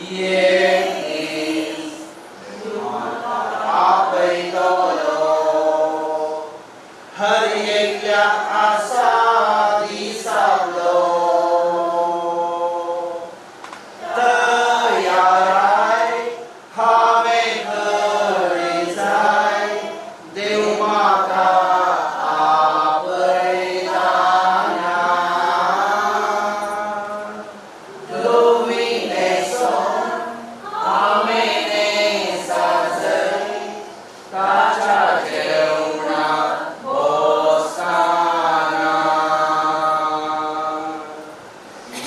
एक दीस आपयतलो हर एकल्याक आसा दिसातलो तयाराय हांवें करी जाय देव म्हाका आपयताना धवी न्हेसोन हांवें न्हेसाजय ताच्या जेवणाक बसताना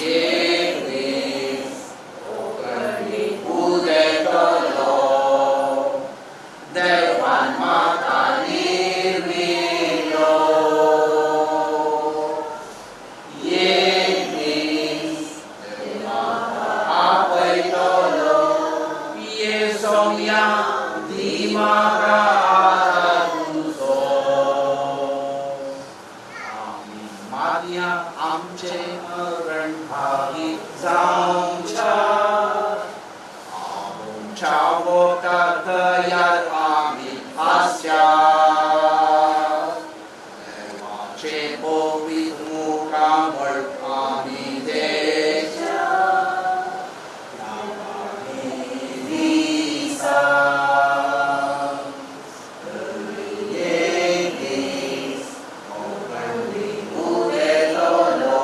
एक दीस उदेतलो देवान म्हाका निर्मिलो एक दीस आपयतलो येसोम्या दी म्हाका आदार तुजो आमी मानया आमचें मरण भागी जावच्या आमच्या वखदार तयार आमी आसच्या देवाचें पवित्र मुखामळ आमी देखच्या दिसा एक दीस उदेतलो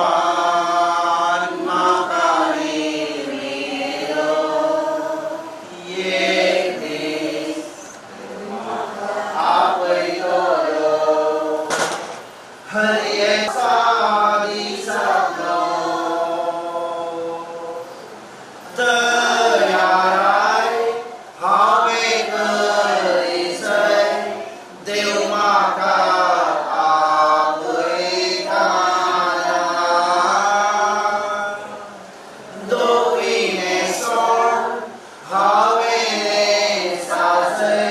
देवान म्हाका निर्मिलो एक दीस आपयतलो हर एका दिसातलो तयाराय हांवें करीसय देव म्हाका आपयताना धवी न्हेसोन हांवें न्हेसाजय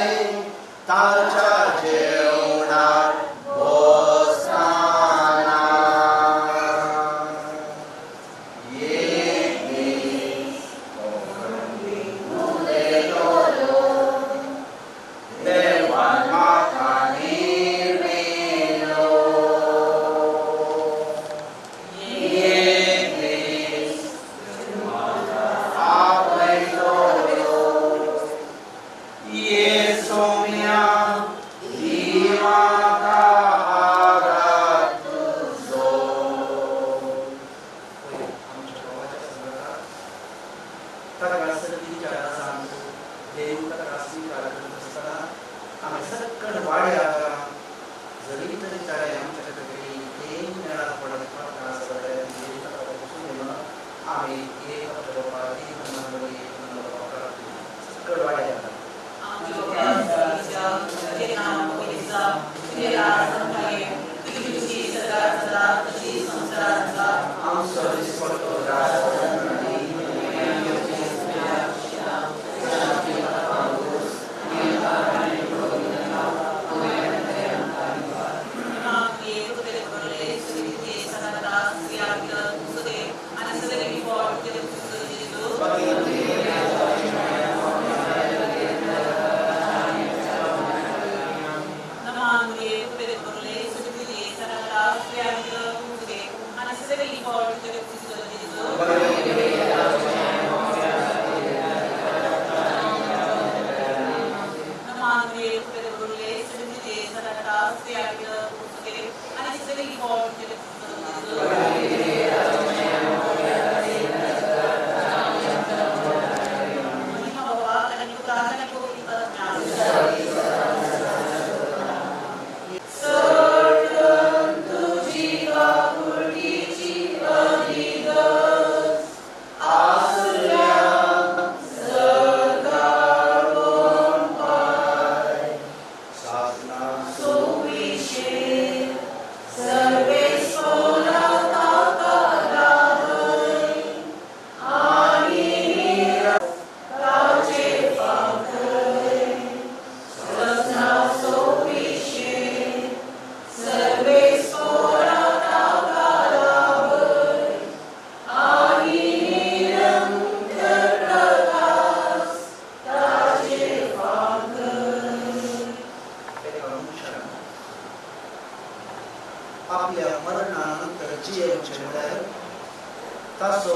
ताच्या जेवणाक बसताना एक दीस उदेतलो देवान म्हाका निर्मिलो एक दीस आपयतलो येसोम्या दी म्हाका आदार तुजो. आमच्या देवाच्या संगतात ताका सर्तीच्या राजांत देव ताका स्विकार करत आसतना आमी सक्कड वाड्या जरी तरी ताणें आमच्या खातीर देव मेळा पडत ताका सगळ्या देव ताका वचून दिवन आमी एक आमच्या बाबा एक नंबर एक नंबर बाबा सक्कड वाड्या. आमचो दिसपट्टो राज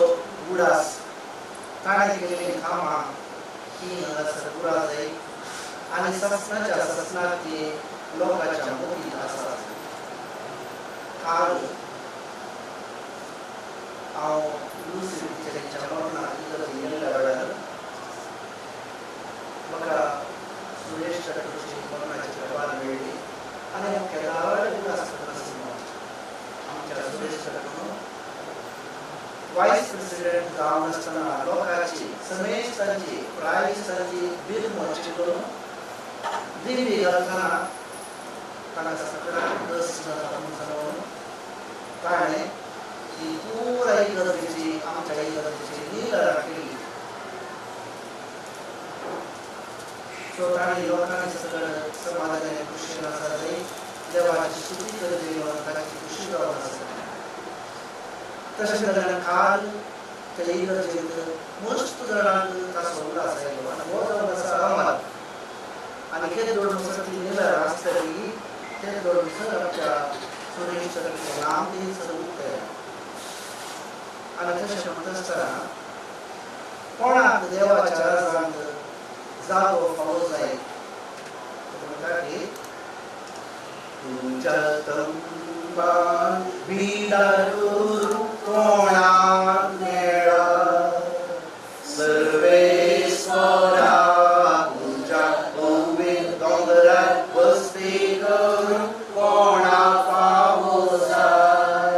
उडास ताणें केलेलीं कामां ही हांगासर पुरा जाय आनी सपनाच्या सपनात ती लोकांच्या मोतींत आसात. काल हांव लुसी टिचरीच्या मरणाक इगर्जेंत गेल्ल्या वेळार म्हाका सुरेश चटूची मरणाची खबर मेळ्ळी आनी हांव केदाळ उडास करनासलो. आमच्या सुरेश चटून वायस प्रेसिडेंट जावन आसतना लोकांची समेस्तांची प्रायस्तांची बिरमोची करून दिंडी घालतना तांकां सगळ्यांक दस जाता म्हणून ताणें ही पुराय इगर्जेची आमच्या इगर्जेची निलरा केली. सो ताणें लोकांनी सगळं समाधानाने खुशीन आसा जाय देवाची स्तुती करची म्हणून ताची खुशी जावन आसा. तशें जाल्यार काल त्या इगर्जेंत मस्त जाणांक ताचो उडास आयलो आनी हो जावन आसा अमर आनी केदोळ म्हणसर ती निलरा आसतली तेदोळ म्हणसर आमच्या सुरेश चटूचें नांव थंयसर उरतलें. आनी तशें म्हणटा आसतना कोणाक देवाच्या राजांत जागो फावो जाय म्हणटा की तुमच्या तंबान बिडार कोणाक मेळा सर्वेस्वरा तुमच्या उबे दोंगरार वस्ती करून कोणाक फावो जाय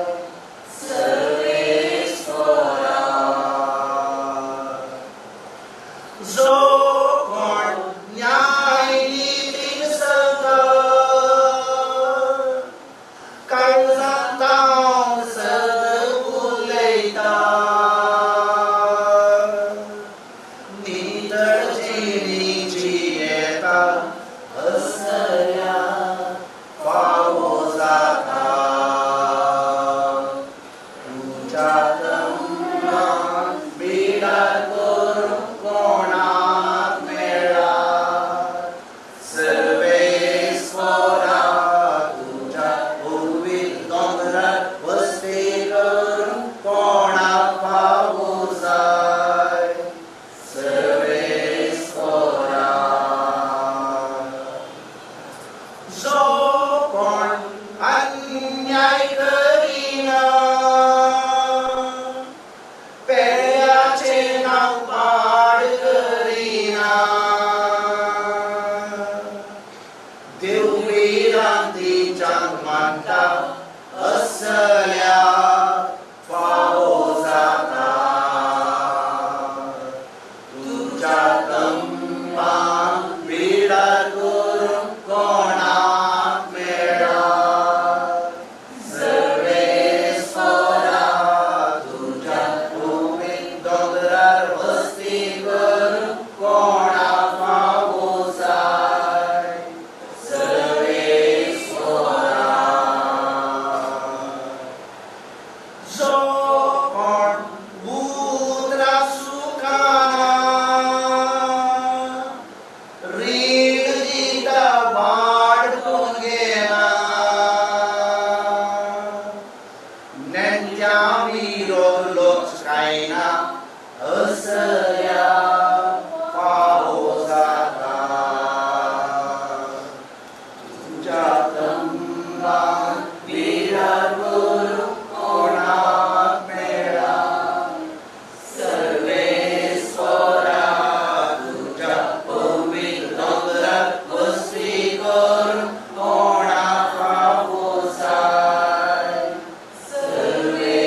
सर्वेस्वरा. जो कोण न्याय नितीन चलता काळजांत सद उलयता नितळ जिणी जियेता असल्या फावो जाता. तुमच्या तंबान बिडार करून कोणाक मेळा सर्वेस्वरा तुमच्या उबीर दोंगरार वस्ती करून कोणाक फावो जाय सर्वेस्वरा. जो कोण अन्याय करिना पेयाचें नांव पाड करिना देव भिरांतीच्यान मानता असल्या फावो जाता. तुमच्या तंबान बिडार करून कोणाक मेळा सर्वेस्वरा तुमच्या उबे दोंगरार वस्ती करून कोणाक फावो जाय सर्वेस्वरा. जो कोण उतरां सुखाना रीण दिता वाड करून घेना नेण्ट्या विरोध लोक कांयना असल्या फावो जाता. तुमच्या तंबान बिडार करून कोणाक मेळा सर्वेस्वरा तुमच्या पवित्र दोंगरार वस्ती करून कोणाक फावो जाय सर्वेस्वरा.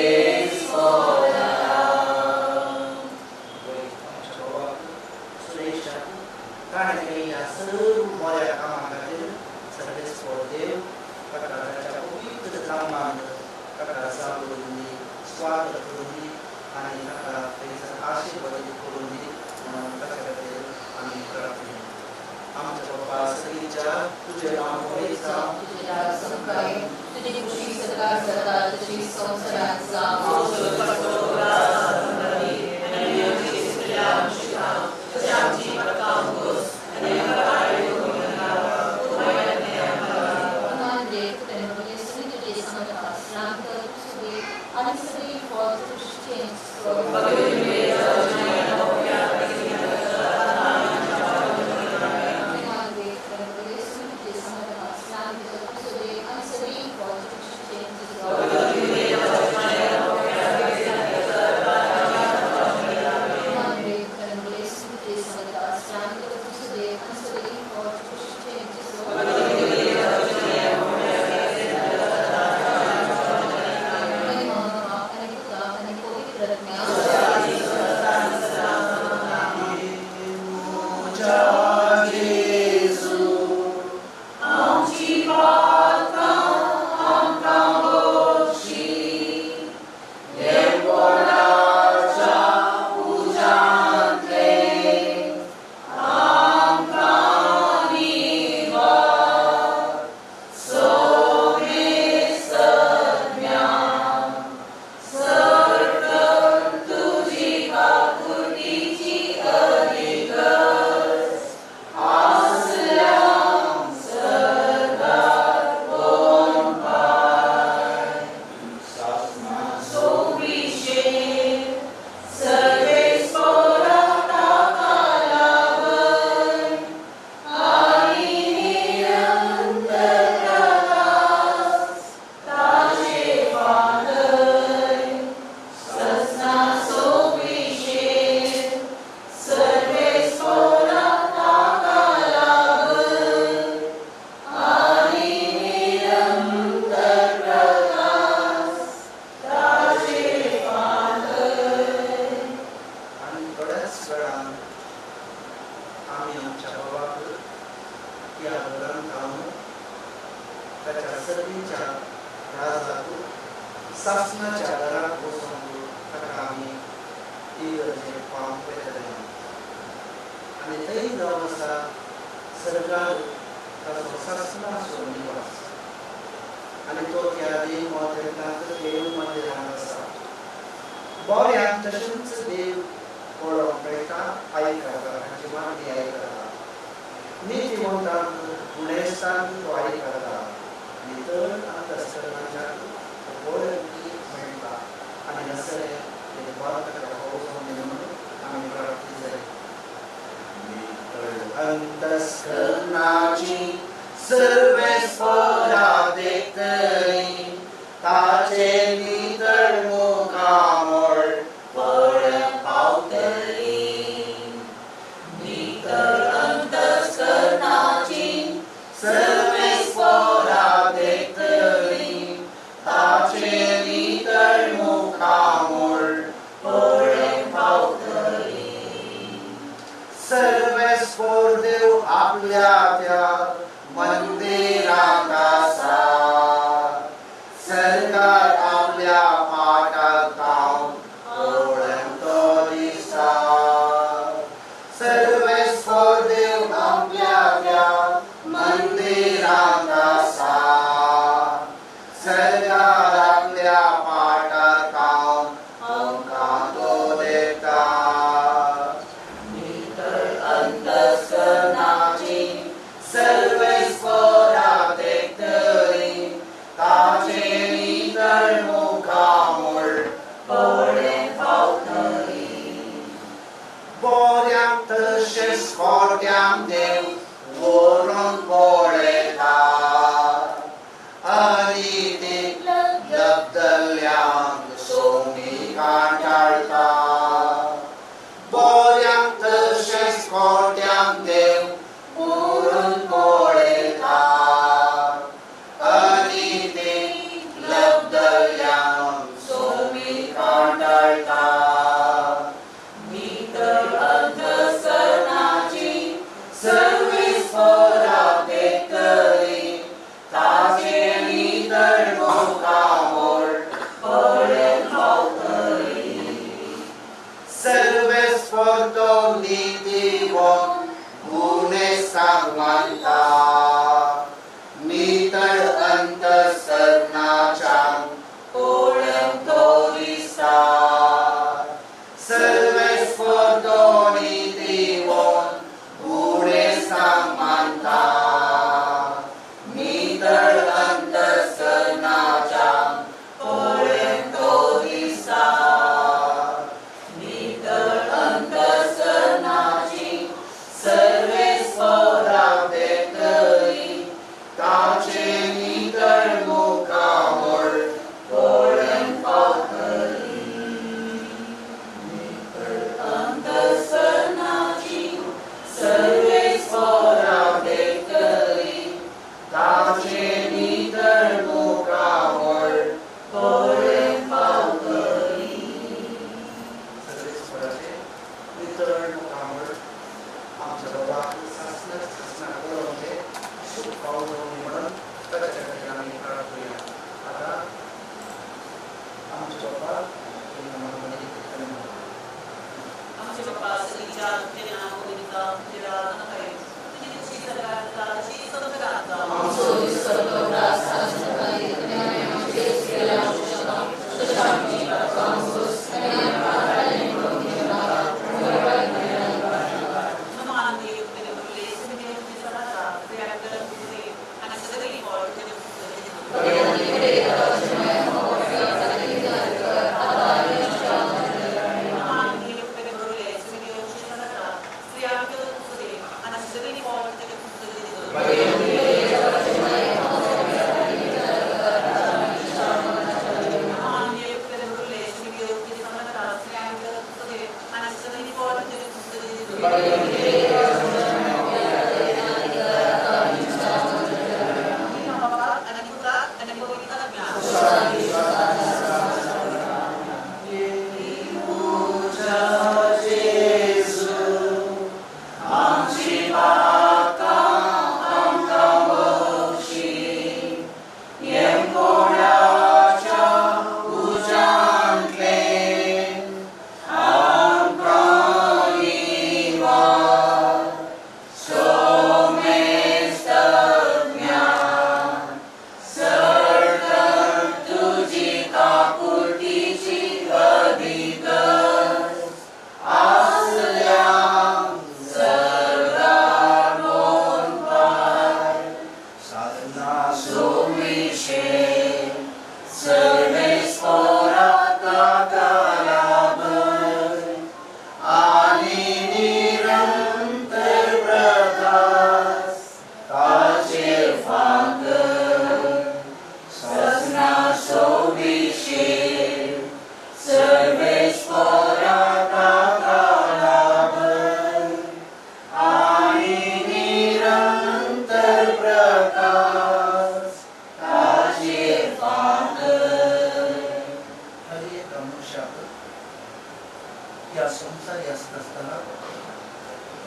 ह्या संवसारी आसता आसतना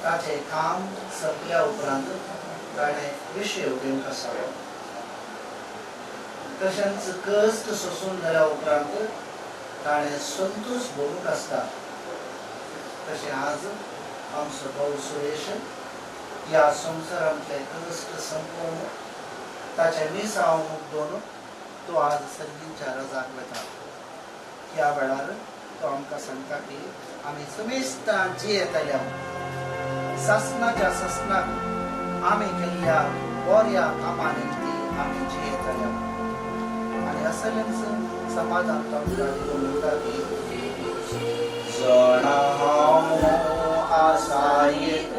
ताचें काम सोंपल्या उपरांत ताणें विशय घेवंक आसालो. तशेंच कश्ट सोंसून जाल्या उपरांत ताणें संतोश भोगूंक आसता. तशें आज आमचो भाव सुरेश ह्या संवसारांतले कश्ट सोंपोवन ताचें मिसांव मुगदोवन तो आज सर्गीच्या रजाक वता. ह्या वेळार तो आमकां सांगता की आमी समेस्तां जियेतल्या सासनाच्या सासनाक आमी केल्ल्या बऱ्या कामां निमती आमी जियेतल्या. आनी असलेंच समाधान तो आमकां दिवन म्हणटा की जाणा हांव आसा एक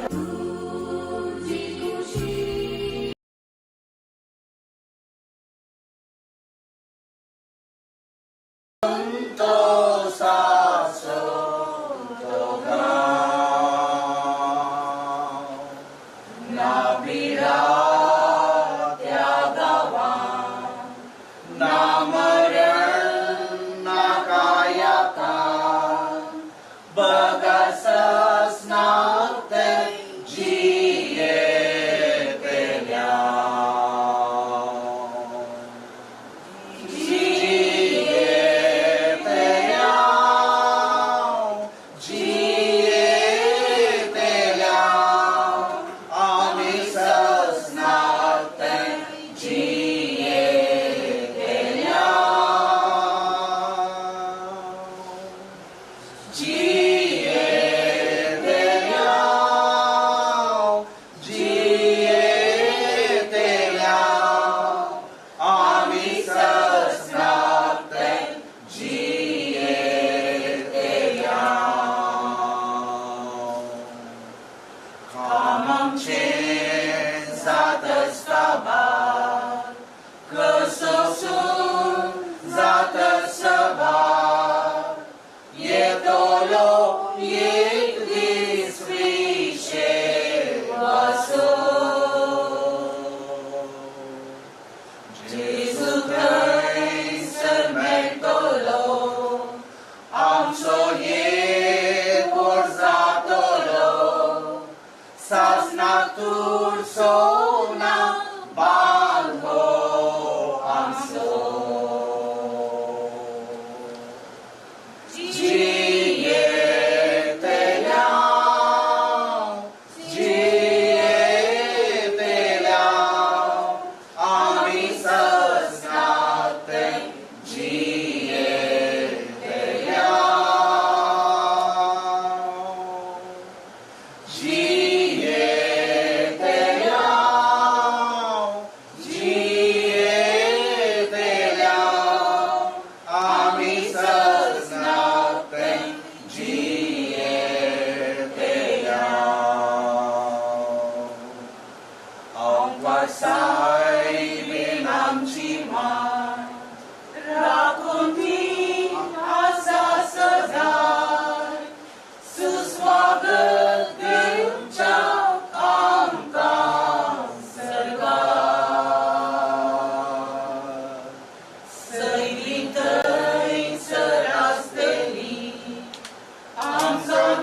G.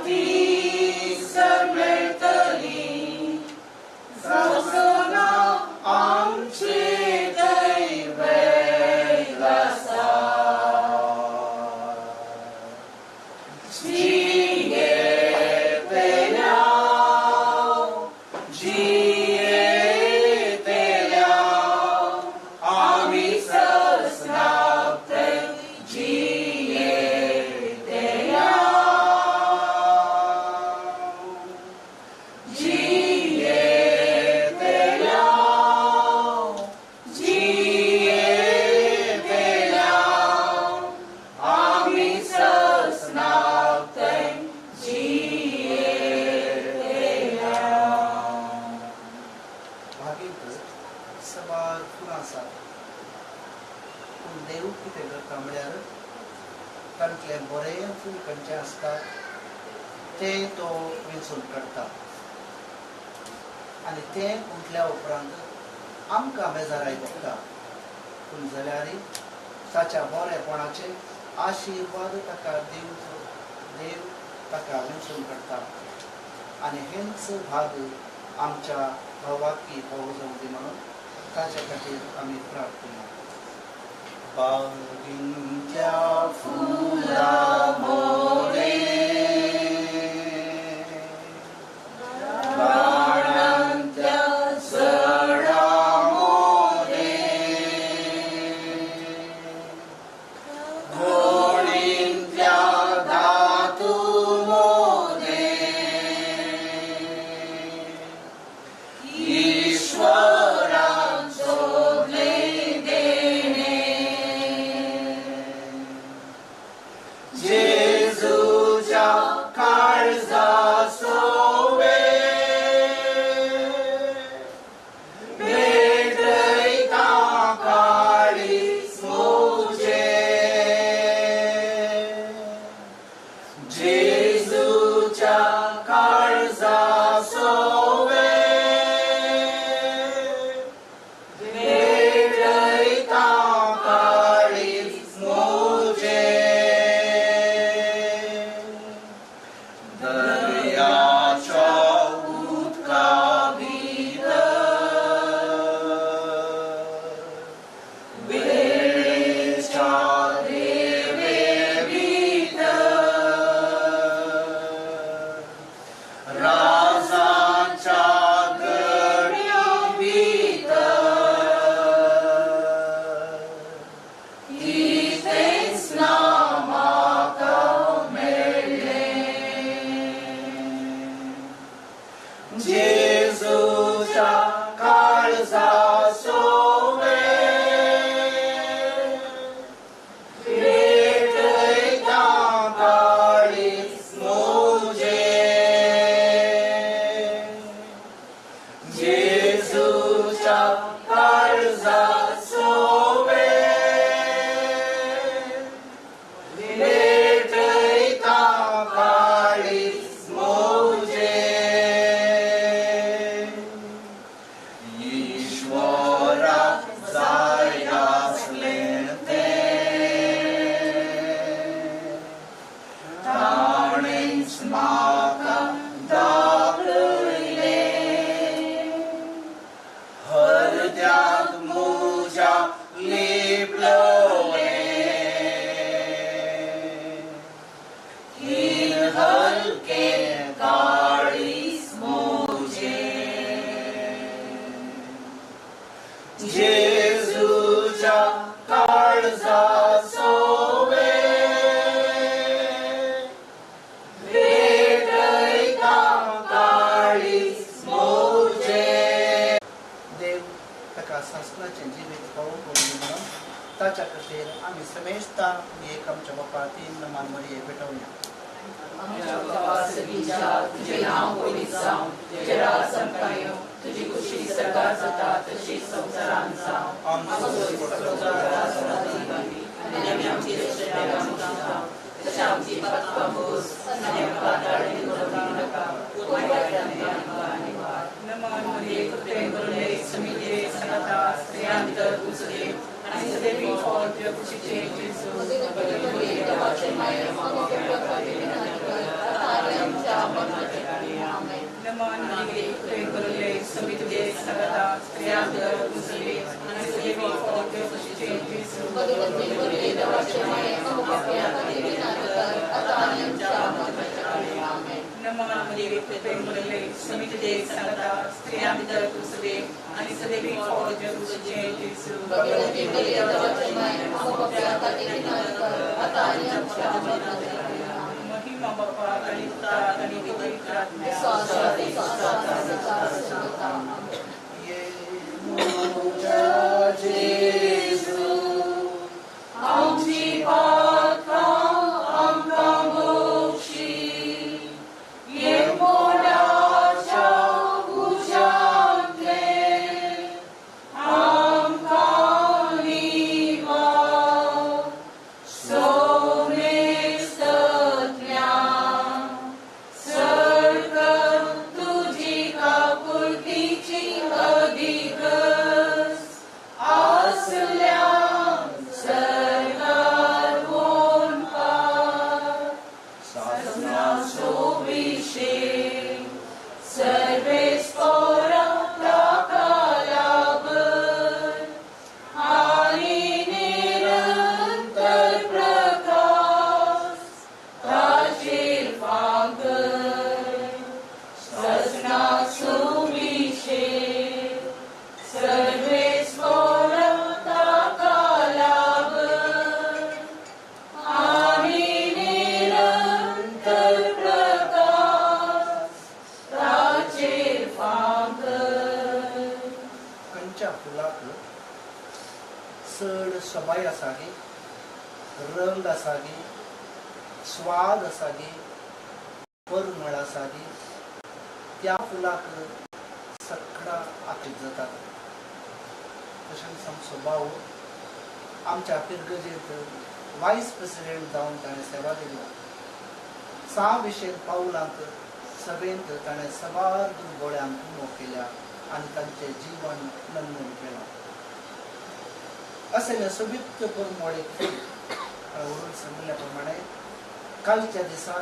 थीसर मेळटली सासना आमचे दैवैलासा जियेतेल्या जियेतेल्या आमी ससनात जियेतेल्या जियेतेल्या जियेतेल्या आमी ससनात जियेतेल्या. बागेंत सबार फुलां आसात पूण देव कितें करता म्हळ्यार तांतलें बरें फूल खंयचें आसता तें तो वेंचून काडटा आनी तें उठल्या उपरांत आमकां बेजाराय दिता पूण जाल्यार ताच्या बरेपणाचे आशिर्वाद ताका दिवचो देव ताका वेंचून काडटा आनी हेंच भाग आमच्या भावाकी भाव जावं दी म्हणून ताच्या खातीर आमी प्रार्थना. बागिंच्या फुलां मोरे रानांतल्या झाडां मोरे होळींतल्या धातू मोरे ईश्वरान सोदले देणे जेजूच्या काळजा सोवे भेटयता काळीज म्हजें जेजूच्या काळजा सोवे भेटयता काळीज म्हजें दर्याच्या उदका भितर वेळेच्या रेवे भितर राजाच्या गड्या भितर कितेंच ना म्हाका मेळ्ळें जेजूच्या काळजा सोवे भेटयता काळीज म्हजें जेजूच्या काळजा सोवे भेटयता काळीज म्हजें ईश्वराक जाय आसलें तें ताणेंच म्हाका दाखयलें हरद्यांत म्हज्या लिपलोलें हीन हलकें काळीज म्हजें जेजूच्या काळजा सोवे भेटयता काळीज म्हजें. देव ताका सासणाचें जिवीत फावो करून म्हणून ताच्या खातीर आमी समेस्ता एक आमच्या बापा तीन नमान मरये पेटोवया. आमच्या बाबा सगळीच्या तुझे नांव पयलीं जावं तुजें राज आमकां येवं तुजी खुशी सरकार जाता तशी संवसारांत जावं. आमचो दिसपट्टो आनी आमी आमची रस्त्याक आमकां तशें आमची पातकां भोस आनी आमकां ताळणी करूं नाका वायटांतल्यान आमकां आनी वार. नमन मरिये कृपेन भरले समिते सनाता स्त्रियां भितर तूं सदैव आनी सदैव फळ तुज्या कुशीचें जेजू. देवाचे माये आमच्या खातीर विनंती कर, आतां आनी आमच्या कालच्या दिसा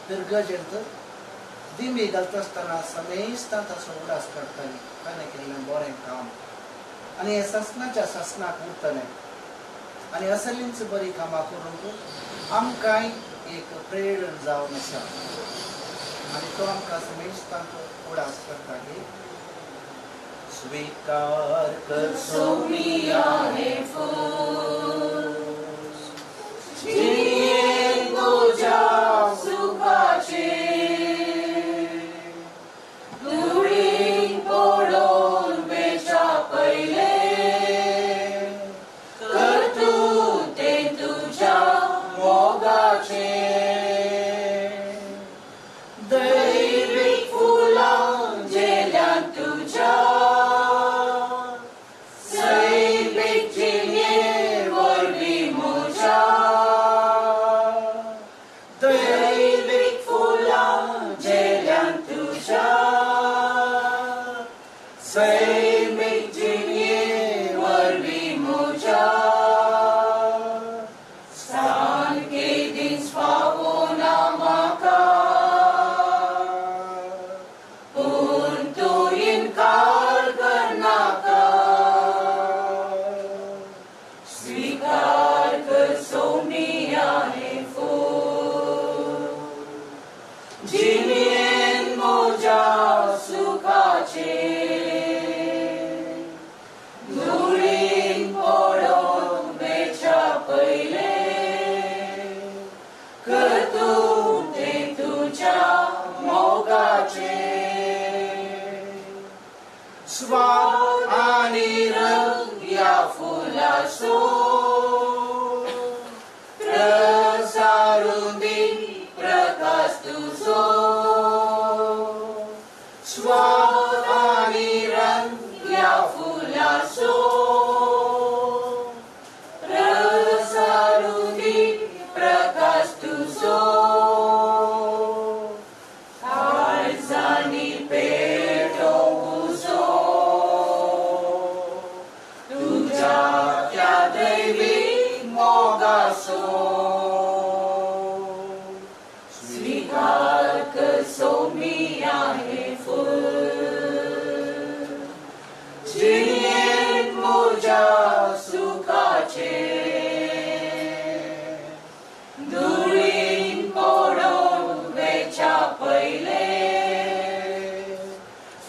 पिरगजेंत दिमी घालता आसतना समेस्तां ताचो उडास काडटाली ताणें केल्लें बरें काम आनी हें सासणाच्या सासणाक उरतलें आनी असलींच बरीं कामां करूंक आमकांय एक प्रेरण जावन आसा आनी तो आमकां समेस्तांक उडास करता की स्वीकार कर सोमिया हें फूल तुझ्या त्या दैवी सोमिया हे फूल जिणेंत म्हज्या सुखाचें धुळीन पडोन वेच्या पयलें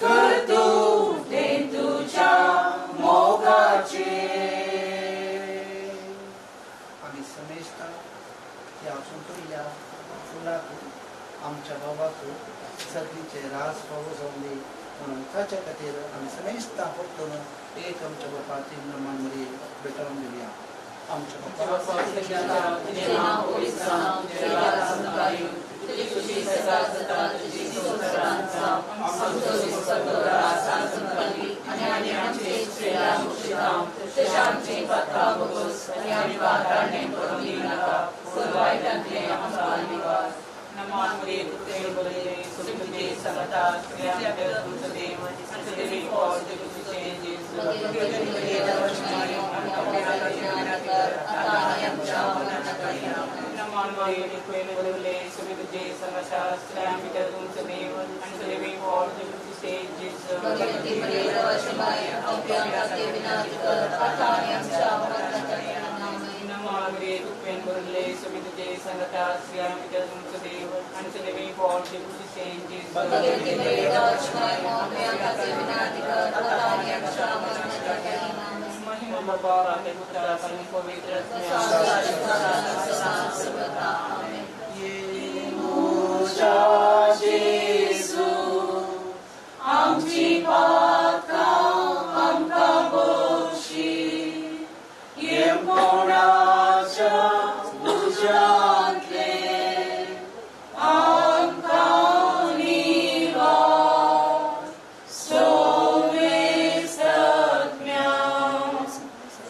कर्तूब तें तुज्या मोगाचें. आमी समेस्तां ह्या सुंतुल्या फुलाक आमच्या बाबाक सगळीचे रास फावो जावन दी म्हणून ताच्या खातीर आमी समेस्तां परतून एक आमच्या बापा तीन मान मरी भेटोवन दिवया. आमच्या बापा तुजें नांव पवित्र जावं, तुजें राज आमकां येवं, तुजी खुशी सदां जाता तुजी संवसारांत जावं, आमचो दिसपट्टो रास आमकां दी आनी आमचे इश्टेला मुक्षितांव तशें आमचीं पात्रां भोगोस आनी आमी पात्रांनी पडूंक दिनाका, पूण वायटांतलें आमकां निवास. नमो मरिये, कृपेन भरिल्ले, तुजे सांगाता, स्त्रियां भितर तूं देव आनी तुजें फळ तुजें जेजू. नमो मरिये, कृपेन भरिल्ले, तुजे सांगाता, स्त्रियां भितर तूं देव आनी तुजें फळ तुजें जेजू. नमो मरिये, कृपेन भरिल्ले, तुजे सांगाता, स्त्रियां भितर तूं देव आनी तुजें फळ तुजें जेजू. महिमा बापा पुत्रा आणि पवित्र म्हज्या जेजू आमची पातकां आमकां बक्षी, येमकोणाच्या उज्यांतलें आमकां निवास. सोमेस्तज्ञा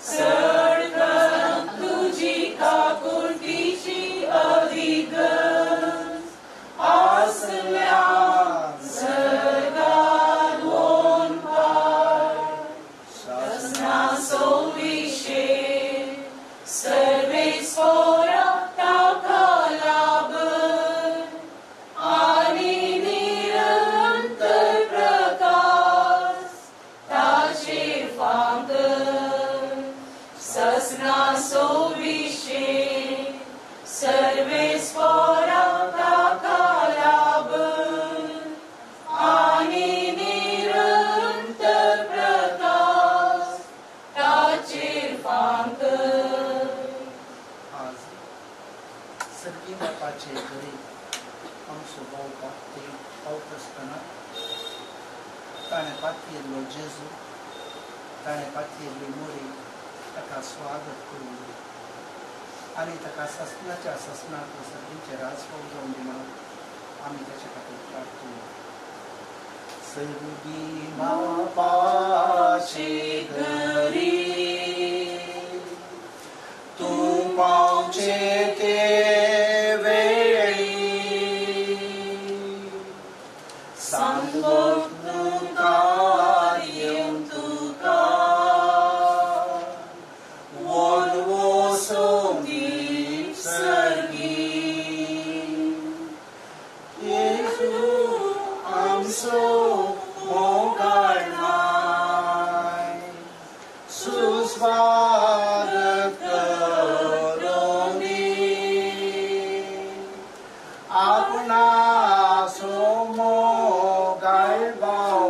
सडकन तुजी काकुळटीची अधिगत आसल्या सर्गार वोनपार ससनासो विशे सर्वेस्पोरा ताका लाभन आनी निरंतर प्रकाश ताचे फांकर. ससनासो विशे सर्वेस्पोरा ताका लाभन आनी निरंतर प्रकाश ताचे फांकर. आज सगळी बापाचे घरी आमचो भाव ते पावत आसतना ताणें पातयेल्लो जेजू, ताणें पातयेल्ली मोरी ताका स्वागत करूं दी आनी ताका ससनाच्या ससनाक सगळींचे राज फावो जावन दी म्हणून आमी ताच्या खातीर प्रार्थना. सर्गी बापाचे घरी तूं पावचें ते वेळी सांगत मुखार येवन तुका वोलवो सोंदीप सर्गी. येसू आमचो मोगाळ माय सुस्वागत करूं दी, आपणाचो मोगाळ भाव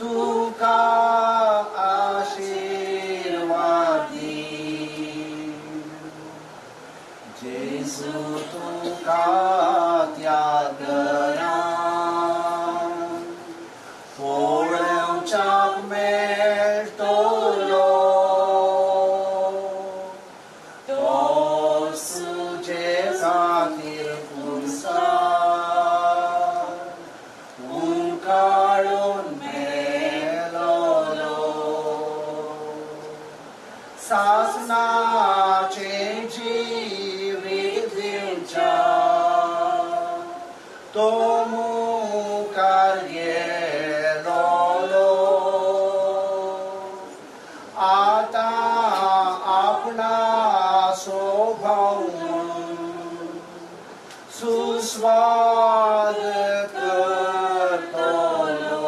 तुका आशिर्वाद दी. जेजू तुका त्या घरान पळोवच्याक मेळटलो, तो तुजे खातीर पुरसार उंकाळून मेलोलो. सासनाचें जिवीत दिवच्या तो मुखार गेलोलो, आतां आपणाचो भाव सुस्वाद करतलो.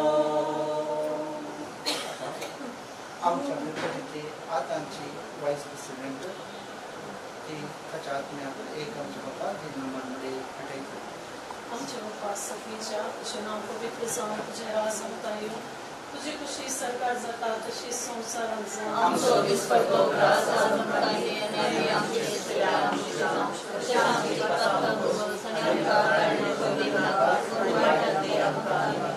आमच्या गणपतीची आतांची वायस प्रेसिडेंट ती ताच्या आत्म्याक एक आमच्या बापा दिनमध्ये भेटयता. आमचे बापा सगळीच्या तुझें नांव पवित्र जावं, तुजें राज आमकां येवं, तुजी खुशी सरकार जाता तशी संवसारांत जावं. आमचो दिसपट्टो ग्रास आज आमकां दी आनी आमी आमचे दुसऱ्या तशें आमची पातकां भोगोस आनी आमकां काडून नाका पूण वायटांतली आमकां निवार.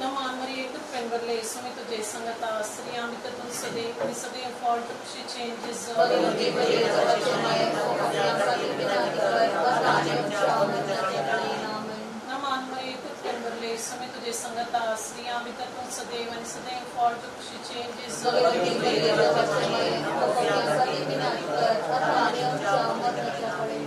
नमान मरिये कृपेन भरले, स्वामी तुझे संगता, स्त्रियां भितर तूं सदैव आनी सदैव फळ तुझे जेजू. भगवती मरिये देवाची माये, आमच्या खातीर विनंती कर, आतां आनी आमच्या मरणाच्या वेळार. आमेन. नमान मरिये कृपेन भरले, स्वामी तुझे संगता, स्त्रियां भितर तूं सदैव आनी सदैव फळ तुझे जेजू. भगवती मरिये देवाची माये, आमच्या खातीर विनंती कर, आतां आनी आमच्या मरणाच्या वेळार. आमेन.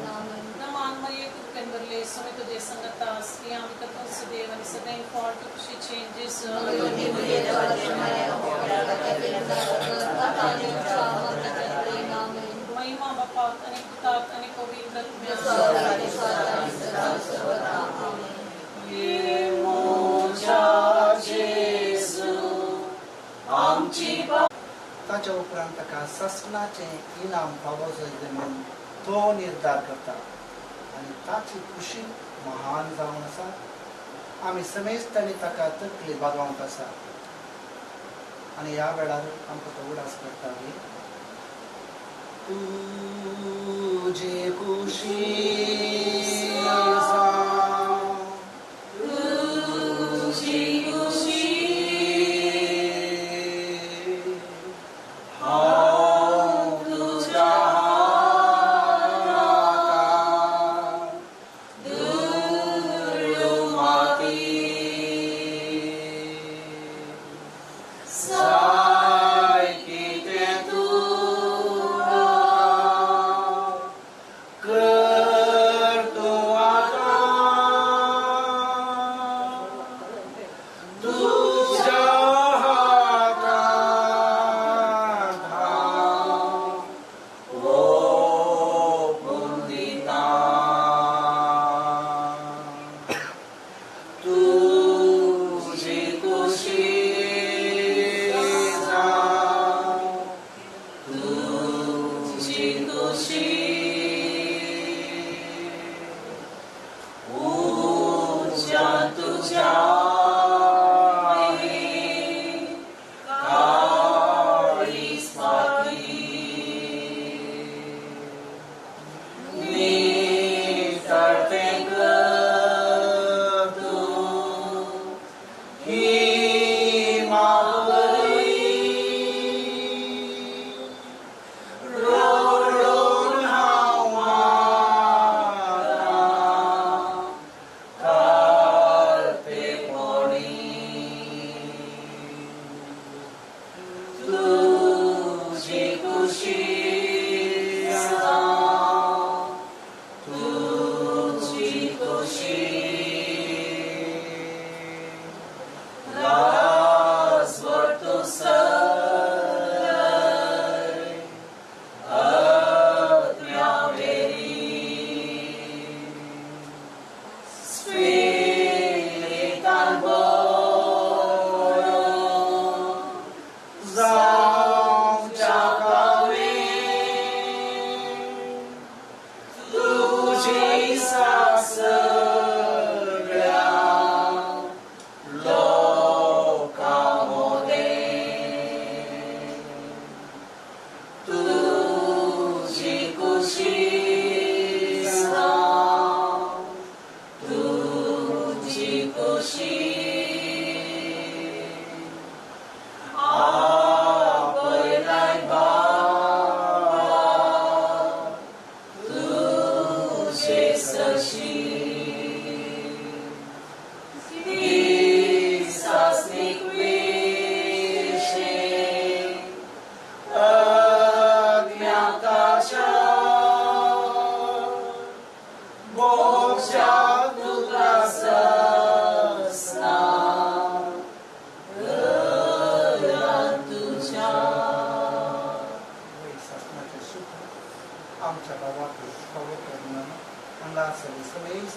नमान मरिये कृपेन भरले, स्वामी तुझे संगता, स्त्रियां भितर तूं सदैव आनी सदैव फळ तुझे जेजू. भगवती मरिये देवाची माये, आमच्या खातीर विनंती कर, आतां आनी आमच्या मरणाच्या वेळार. आमेन. महिमा बापाक आनी पुताक आनी पवित्र आत्म्याक. सदा आमेन. ताच्या उपरांत ताका सासणाचें इनाम फावो जायत म्हणून तो निर्धार करता आनी ताची खुशी महान जावन आसा. आमी समेस्त आनी ताका तकली बागोवंक आसा आनी ह्या वेळार आमकां तो उडास करता की तुजे खुशी तुजी खुशी हांव तुज्या हातांत दुर्यो माती जाय कितें तुका कर तूं आतां तुज्या हातांत हांव ओंपून दितां. तुजी खुशी जावं, तुजी खुशी उज्या तुज्या काळीज फाटी नितळतें कर तूं ही मावरी रडून हांव आतां कर्तेपणी. तुजी खुशी जावं, तुजी खुशी राजवट तूं सलय आत्म्या वेरी स्पिरितान भरून जावच्या कावे तुजी सगळ्या लोकां मदें तुजी खुशी जावं, तुजी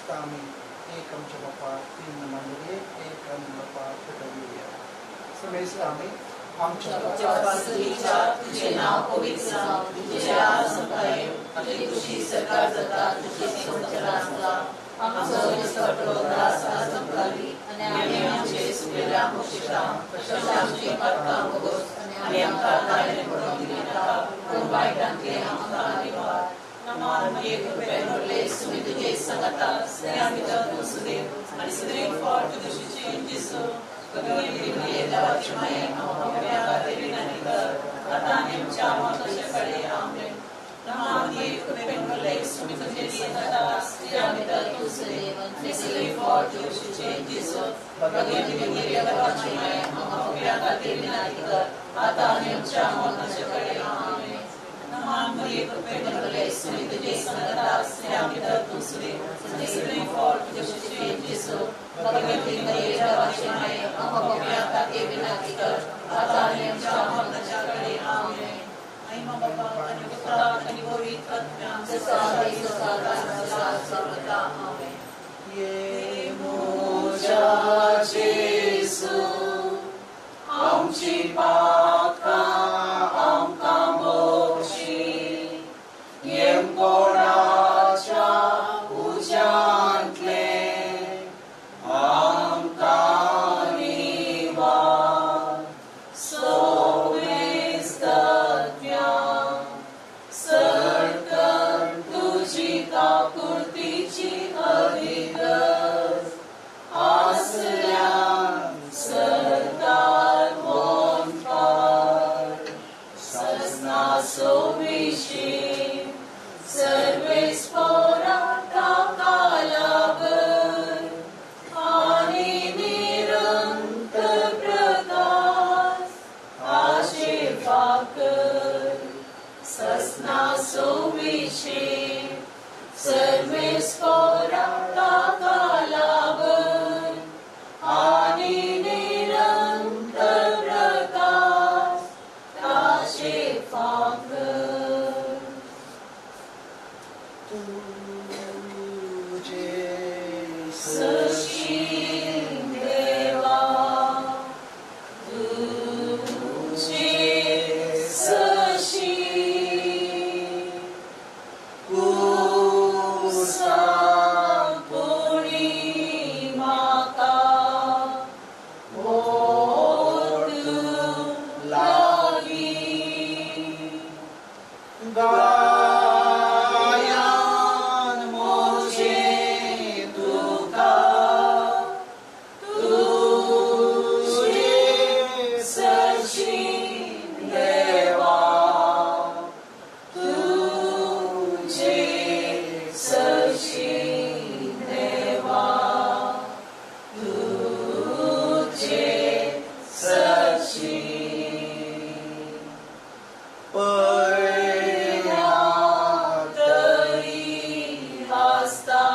समेस्त आमी एक आमच्या बापा तीन मांडली एक आमी बापा पेटोवया. समेस्त आमी आमच्या बापा तुझे नाव पवित्र जावं, तुझे राज आमकां येवं, तुजी खुशी सरकार जाता, तुजी संवसारांत जाता. आमचो दिसपट्टो ग्रास आज आमकां दी आनी आमी आमचे सुकलेल्या मोक्षिता तशेंच आमची पातकां भोगोस आनी आमकां ताळें पडोवंक दिनाका, पूण वायटांतलें आमकां निवार. नमान मरिये कृपेन भरले, सुमी तुजे संगता, स्त्रियां भितर तूं सुदेव आनी सुदेव फळ तुजेशीचे जेजू. भगवती मरिये देवाची माये, आमकां पाप्यां खातीर विनंती कर, आतां आनी आमच्या मरणाच्या कडे. आमेन. नमान मरिये कृपेन भरले, सुमी तुजे संगता, स्त्रियां भितर तूं सुदेव आनी सुदेव फळ तुजेशीचे जेजू. भगवती मरिये देवाची माये, आमकां पाप्यां खातीर विनंती कर, आतां आनी आमच्या मरणाच्या कडे. आमेन. नमान मरिये कृपेन भरले, सुमी तुजे संगता, स्त्रियां भितर तूं सुदेव आनी सुदेव फळ तुजेशीचे जेजू. भगवती मरिये देवाची माये, आमकां पाप्यां खातीर विनंती कर, आतां आनी आमच्या मरणाच्या कडे. आमेन. आई मा बापा आनी पुताक आनी पवित्र आत्म्याक, जसो आदी तसो आतां आनी सदा सर्वदा. आमेन. ये म्हज्या जेजू, आमची पातकां आमकां भोगशी, येमकोणाच्या उज्यांतलें आमकां निवार. सोमेस्त आत्म्या सरकन तुजी काकुळतीची अधिगज आसल्यान सरकार मोनपार. सजना सोविशी सर्वेस पोराता कालावर आनी निरंतर प्रकाश आशे फाकर. सजना सोविशी सर्वेस पोराता कालावर आनी निरंतर प्रकाश आशे फाकर. तुझे सशी देवा तुझे सशी कुसा कोणी माका ओढू लागी. गायान मोजे तुका तुझे सशी देवा तुझे सशी देवा तुझे सशी. पळया तरी आसता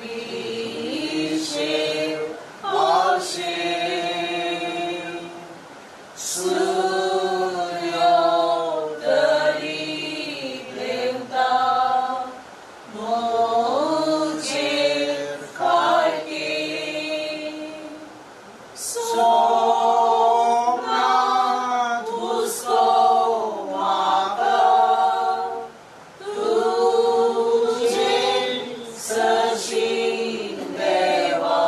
विशेव आशे सूर्यो तरी देवता मोजेर खाडके. सोमनाथ हुस्को म्हाका तुझे सशी देवा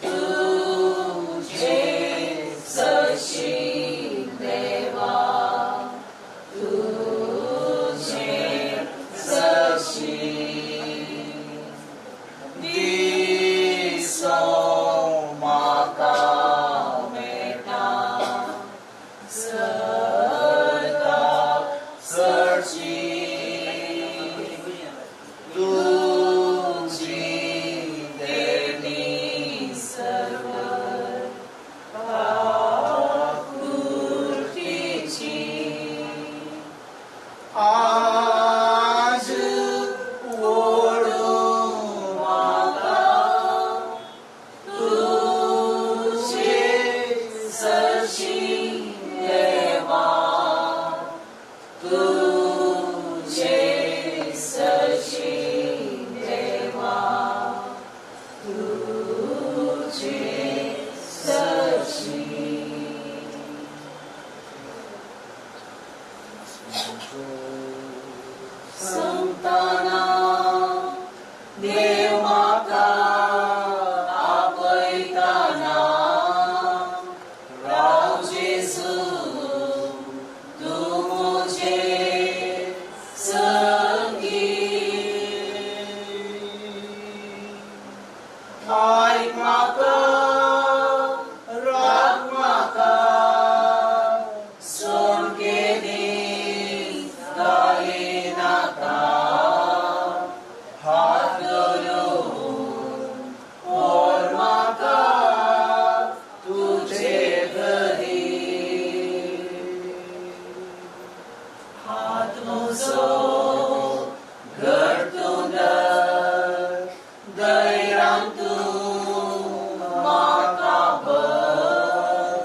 तुझे सशी देवा तुझे सशी. दिसो म्हाका मेळटा सरका सरची. तुझे म्हाका राख म्हाका सोणकेनी घालिनाका हात धरून व्हर म्हाका तुजे घरी हात म्हजो घट तूं धर धैर्यान तूं म्हाका भर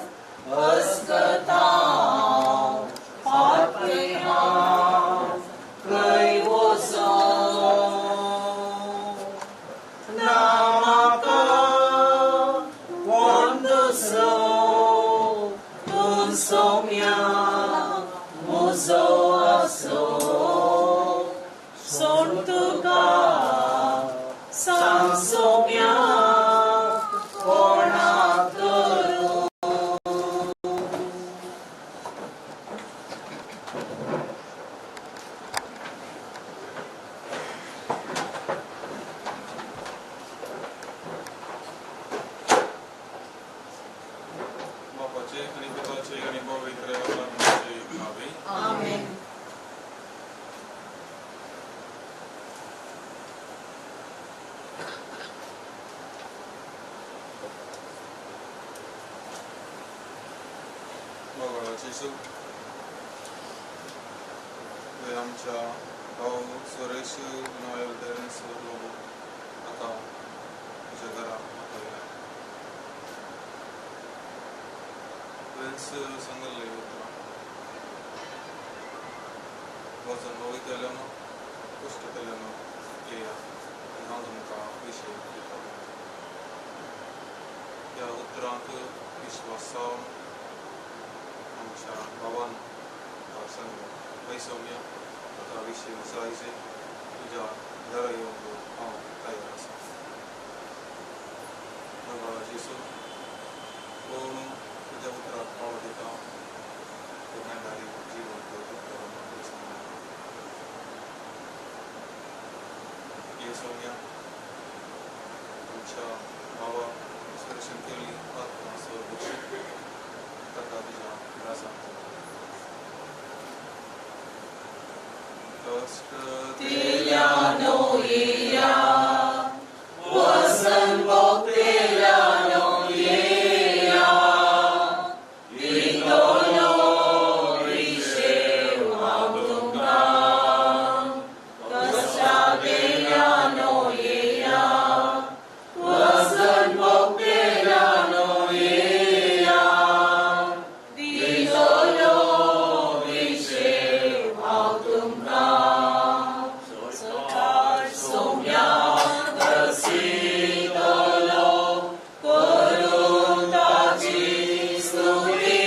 अस्कत हांव फाटलें हांव खंय वचूं ना म्हाका कोण दुसरो तूं सोम्या म्हजो आसरो सोड तुका सांग सोम्या कोणाक धरूं. बापाचे आनी पुताचे आनी पवित्र आत्म्याचे नावे. आमेन. मोगाळाचे सुख थंय आमच्या भाव सुरेश नोयल टेरन्स लोबो हाका तुज्या घरा आपयला. तुवेंच सांगल्लें उतरां वचन वयतल्यानो कश्टतल्यानो येया आनी हांव तुमकां विशय दितलो. ह्या उतरांक विश्वासान आमच्या भावान सांगलें, हय सौम्या, ताका विशय जाय जे तुज्या घरा येवंक हांव तयार आसा. मोगाळा जेजू, कोण तुज्या उतराक पावो दिता तो मेळटारी जिवन सांगलें. ये सौम्या, आमच्या भावा सुरेशान केल्ली आत्मा स्वर्गशी ताका तुज्या राजांत कश्ट तेल्यानो येया वसन भोगतेल्यानो येया दितलो विशेव हांव तुमकां कश्टातेल्यानो येया वसन भोगतेल्यानो येया दितलो विशेव हांव तुमकां. सकाळ सोम्या दसितलो करून ताची स्तुती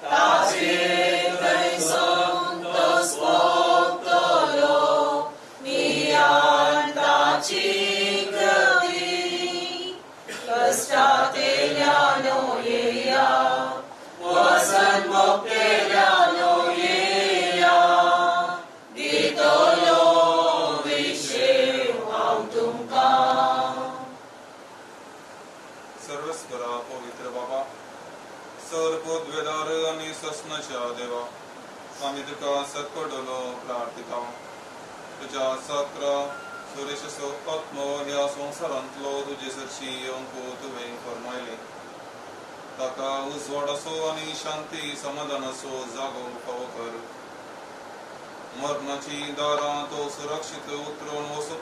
ताचे थंय संतोष भोगतलो नियान ताची कृती कश्टातेल्यानो येया वसन भोगतेल्यानो येया दितलो विशेव हांव तुमकां. सर्वस्वरा पवित्र बाबा सर पदवेदार आनी ससनाच्या देवा, आमी तुका सत्कडलो प्रार्थिता. तुज्या साक्रा सुरेशाचो आत्मो ह्या संवसारांतलो तुजे सरशी येवंक तुवें फर्मायलें. ताका उजवाडाचो आनी शांती समाधानाचो जागो फावो कर. मरणाची दारां तो सुरक्षीत उतरून वचूं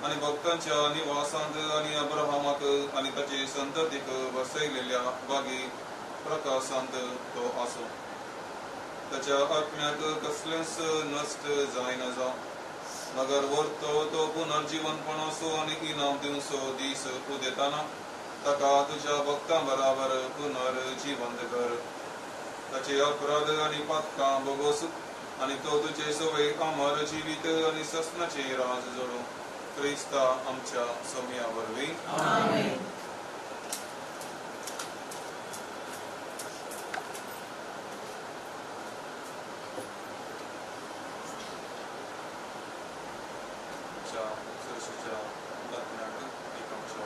आनी भक्तांच्या निवासांत आनी अब्राहमाक आनी ताचे संततीक बसयलेल्या बागी प्रकाशांत तो आसूं. ताच्या आत्म्याक कसलेंच नश्ट जायना जावं, मगर व्हरतो तो पुनर्जिवनपणाचो आनी इनाम दिवचो दीस उदेताना ताका तुज्या भक्तां बराबर पुनर्जिवंत कर. ताचे अपराध आनी पातकां भोगोस आनी तो तुजे सवय अमर जिवीत आनी ससनाचे राज जोडूं. क्रिस्ता आमच्या सोम्या वरवीं. आमेन. आमच्या सुरक्षेच्या आत्म्याक एक आमच्या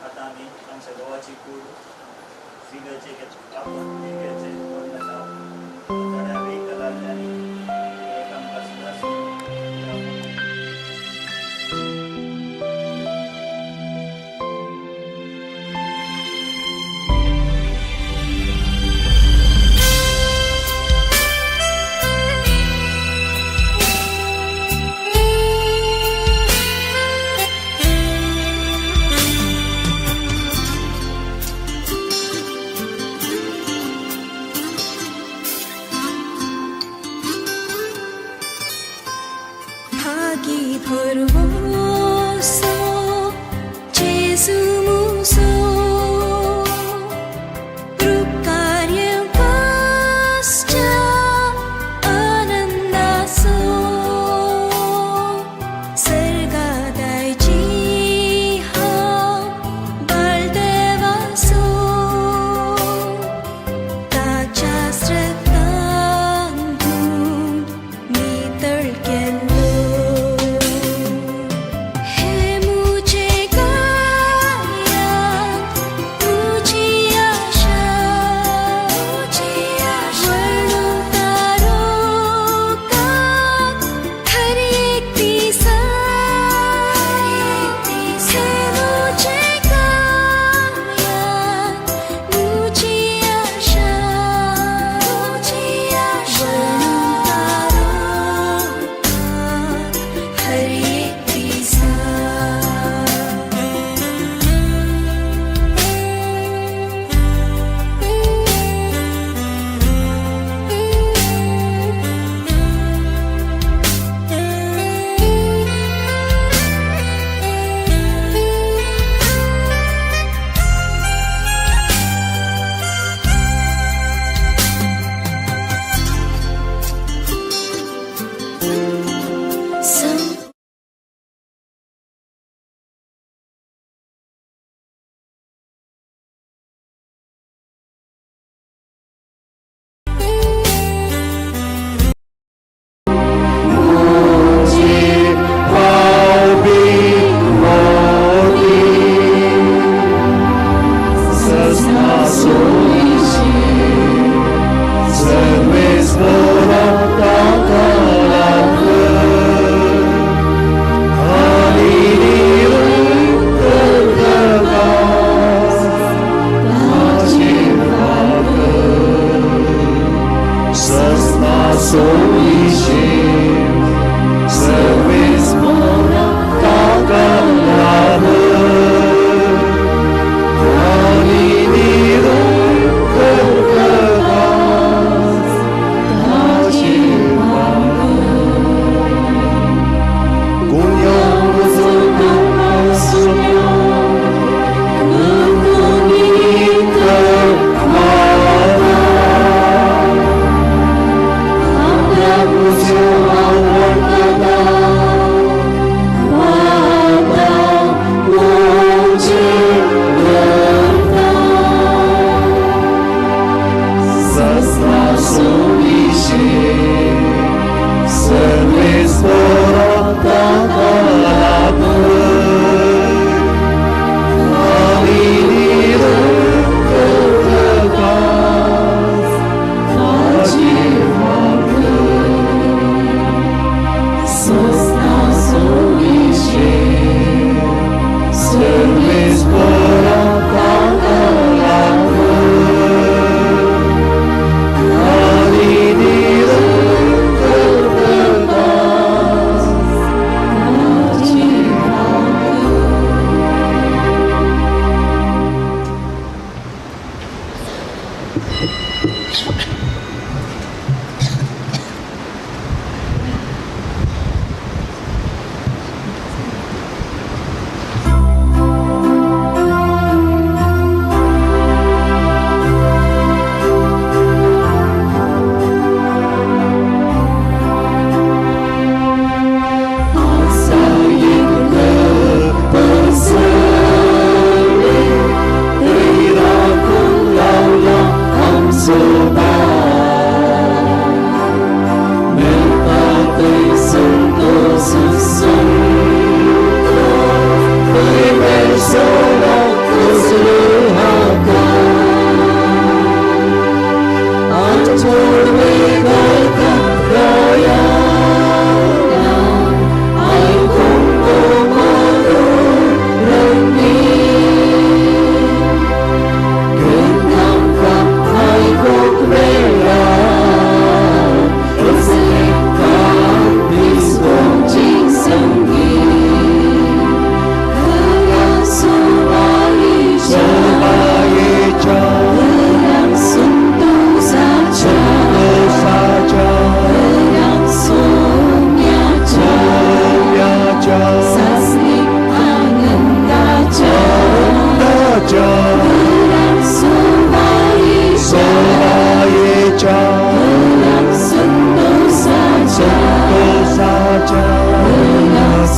आतां आमी आमच्या घोवाची कूड फिगरचे आपण फिगरचे एक आमकां सुद्दां.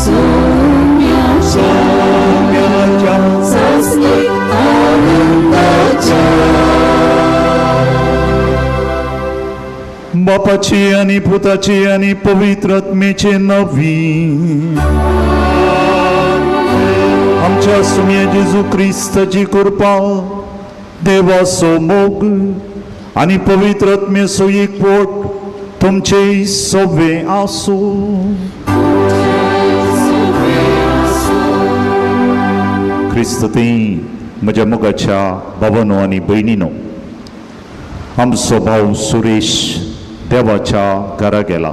सोम्याच्या सासणीक आनंदाच्या. बापाची आनी पुताची आनी पवित्र आत्मेचे नवी आमच्या सुम्या जेजू क्रिस्ताची कृपा, देवाचो मोग आनी पवित्र आत्म्याचो एकवट तुमचे सवे आसूं. क्रिस्त ती म्हज्या मोगाच्या बाबानो आनी भयणीनो, आमचो भाव सुरेश देवाच्या घरा गेला.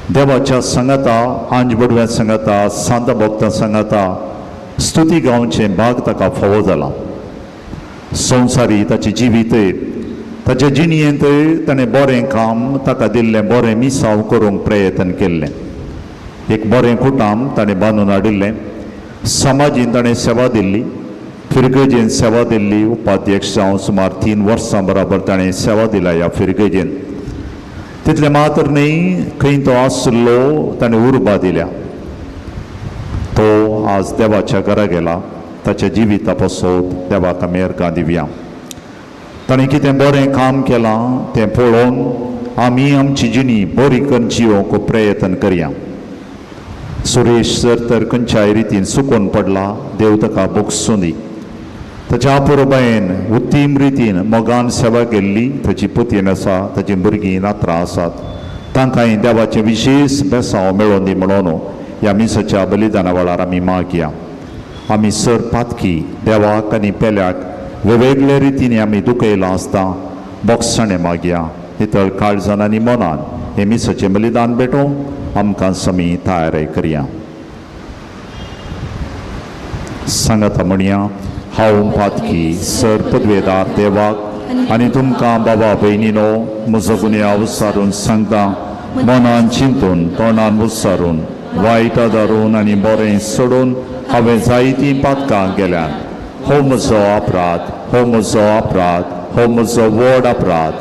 देवाच्या सांगाता, आंज बडव्या सांगाता, सांता भक्तां सांगाता स्तुती गावचें भाग ताका फावो जाला. संवसारी ताची जिवीत, ताच्या जिणयेंत ताणें बरें काम, ताका दिल्लें बरें मिसांव करूंक प्रयत्न केल्लें. एक बरें कुटाम ताणें बांदून हाडिल्लें. समाजीन ताणें सेवा दिल्ली, फिरगजेन सेवा दिल्ली. उपाध्यक्ष जावन सुमार 3 वर्सां बराबर ताणें सेवा दिल्या ह्या फिरगजेन. तितलें मात्र न्हय, खंय तो आसलो ताणें उर्बा दिल्या. तो आज देवाच्या घरा गेला. ताच्या जिविता पासत देवाक आमी अर्गां दिवया. ताणें कितें बरें काम केलां तें पळोवन आमी आमची जिणी बरी करून जिवंक प्रयत्न करया. सुरेश जर तर खंयच्याय रितीन सुकोन पडला, देव ताका बोगसूं दी. ताच्या अपुरबायेन उत्तीम रितीन मोगान सेवा केल्ली ताची पुतीन आसा, ताची भुरगीं नात्रां आसात. तांकांय देवाचें विशेश बेसांव मेळोवन दी म्हणून ह्या मिसाच्या बलिदाना वेळार आमी मागया. आमी सर पातकी देवाक आनी पेल्याक वेगवेगळे रितीन आमी दुखयलां आसता, बोगसाणें मागया. नितळ काळजान आनी मनान हें मिसाचें बलिदान भेटोवंक आमकां समी तयारी करया. सांगाता म्हणया, हांव पातकी सर पदवेदार देवाक आनी तुमकां बाबा भयणीनो म्हजो गुन्यांव सारून सांगता. मनान चिंतून, तोंडान उच्चारून, वायट धरून आनी बरें सोडून हांवें जायतीं पातकां केल्यात. हो म्हजो अपराध, हो म्हजो अपराध, हो म्हजो व्हड अपराध.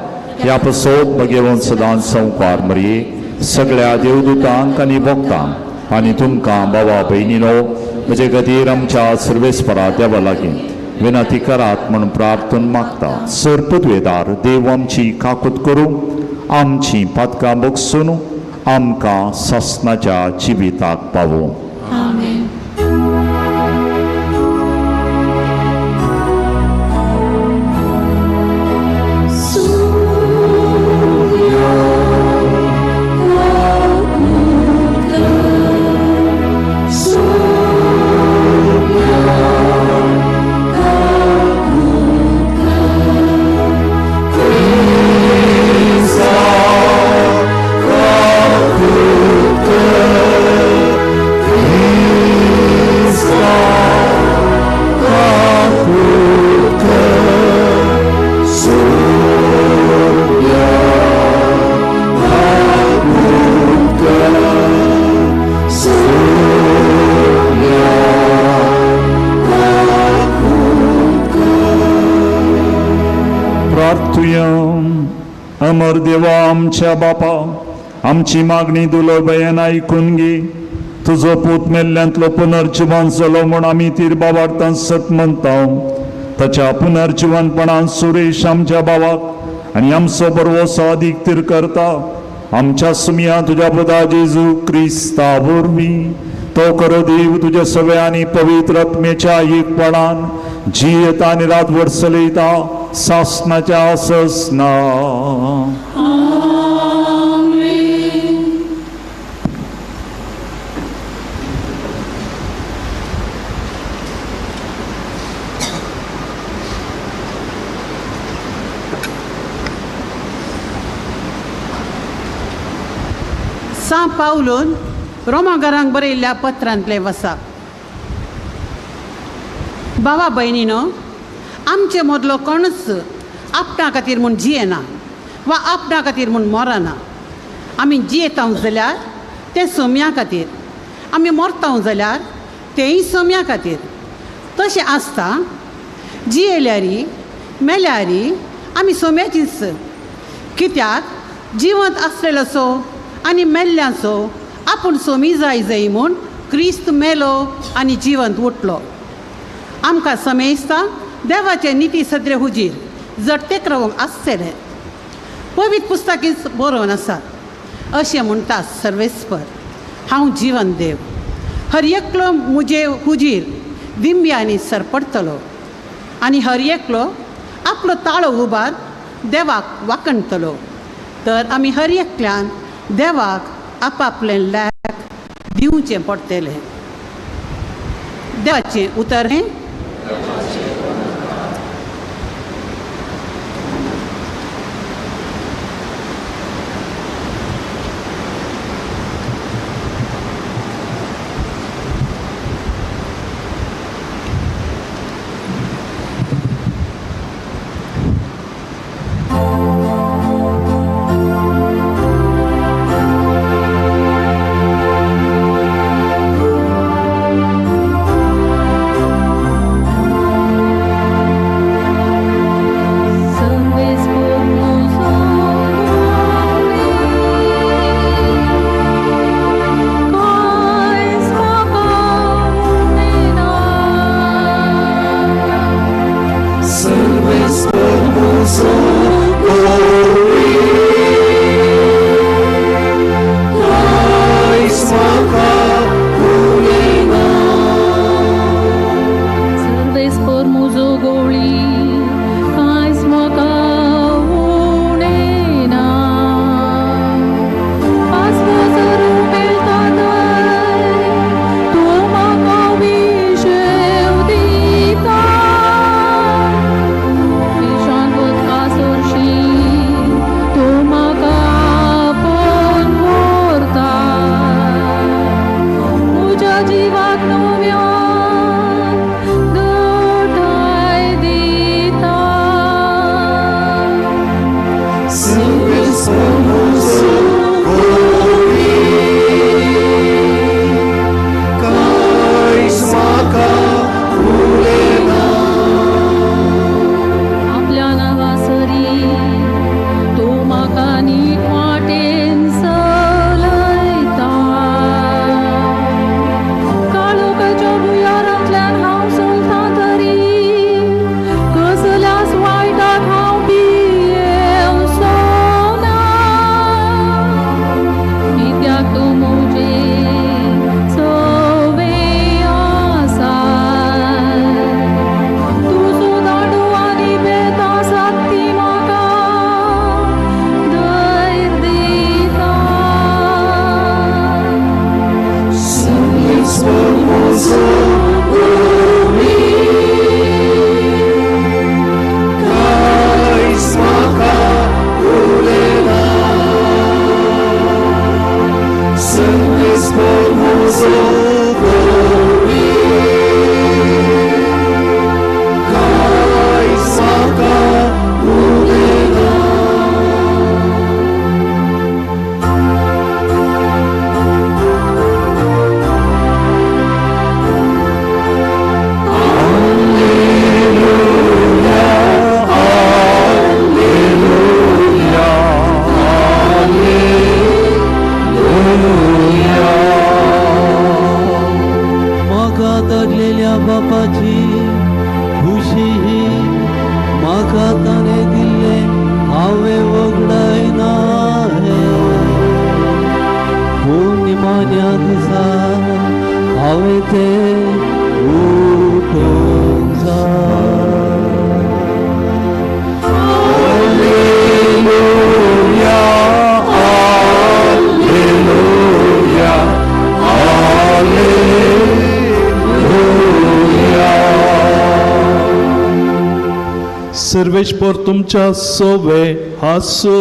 ह्या पसोत भगेवन सदांच संवकार मरये सगळ्या देवदूतांक आनी भक्तांक आनी तुमकां बाबा भयणीनो म्हजे खातीर आमच्या सर्वेस्परा देवा लागीं विनंती करात म्हूण प्रार्थन मागता. सर पदवेदार देव आमची काकूत करूं, आमची पातकां बगसून आमकां सासणाच्या जिविताक पावूं. अमर देवा आमच्या बापा, आमची मागणी दुलोबयान आयकून घे. तुजो पूत मेल्ल्यांतलो पुनर्जिवन जालो म्हूण आमी तीर बाबार्थान सत म्हणटा. ताच्या पुनर्जिवनपणान सुरेश आमच्या बाबाक आनी आमचो बरवसो अदीक तीर करता. आमच्या सुमया तुज्या पुता जेजू क्रिस्ता वरवीं तो खरो देव तुज्या सगळ्या आनी पवित्र आत्मेच्या एकपणान जियेता आनी रातभर चलयता सासणाच्या ससना. सां पावलून रोमागारांक बरयल्ल्या पत्रांतले वसा. बाबा भयणीनो, आमचे मदलो कोणूच आपणा खातीर म्हूण जियेना वा आपणा खातीर म्हूण मरना. आमी जियेता जाल्यार तें सोम्या खातीर, आमी मरता जाल्यार तेंय सोम्या खातीर. तशें आसता जियेल्यारी मेल्यारी आमी सोम्याचीच. कित्याक जिवंत आसलेलोसो आनी मेल्ल्यांचो आपूण सोमी जाय जाय म्हूण क्रिस्त मेलो आनी जिवंत उठलो. आमकां समेस्ता देवाचे निती सदरे हुजीर जडतेक रावंक आसचेलें. पवित्र पुस्तकीच बरोवन आसा, अशें म्हणटा सर्वेस्पर, हांव जिवन देव, हर एकलो मुजे हुजीर दिंब्यांनी सरपडटलो आनी हर एकलो आपलो ताळो उबार देवाक वाकणटलो. तर आमी हर एकल्यान देवाक आपापलें लेख दिवचें पडटलें. देवाचें उतर हें. सर्वेश्वर तुमच्या सोवे आसो,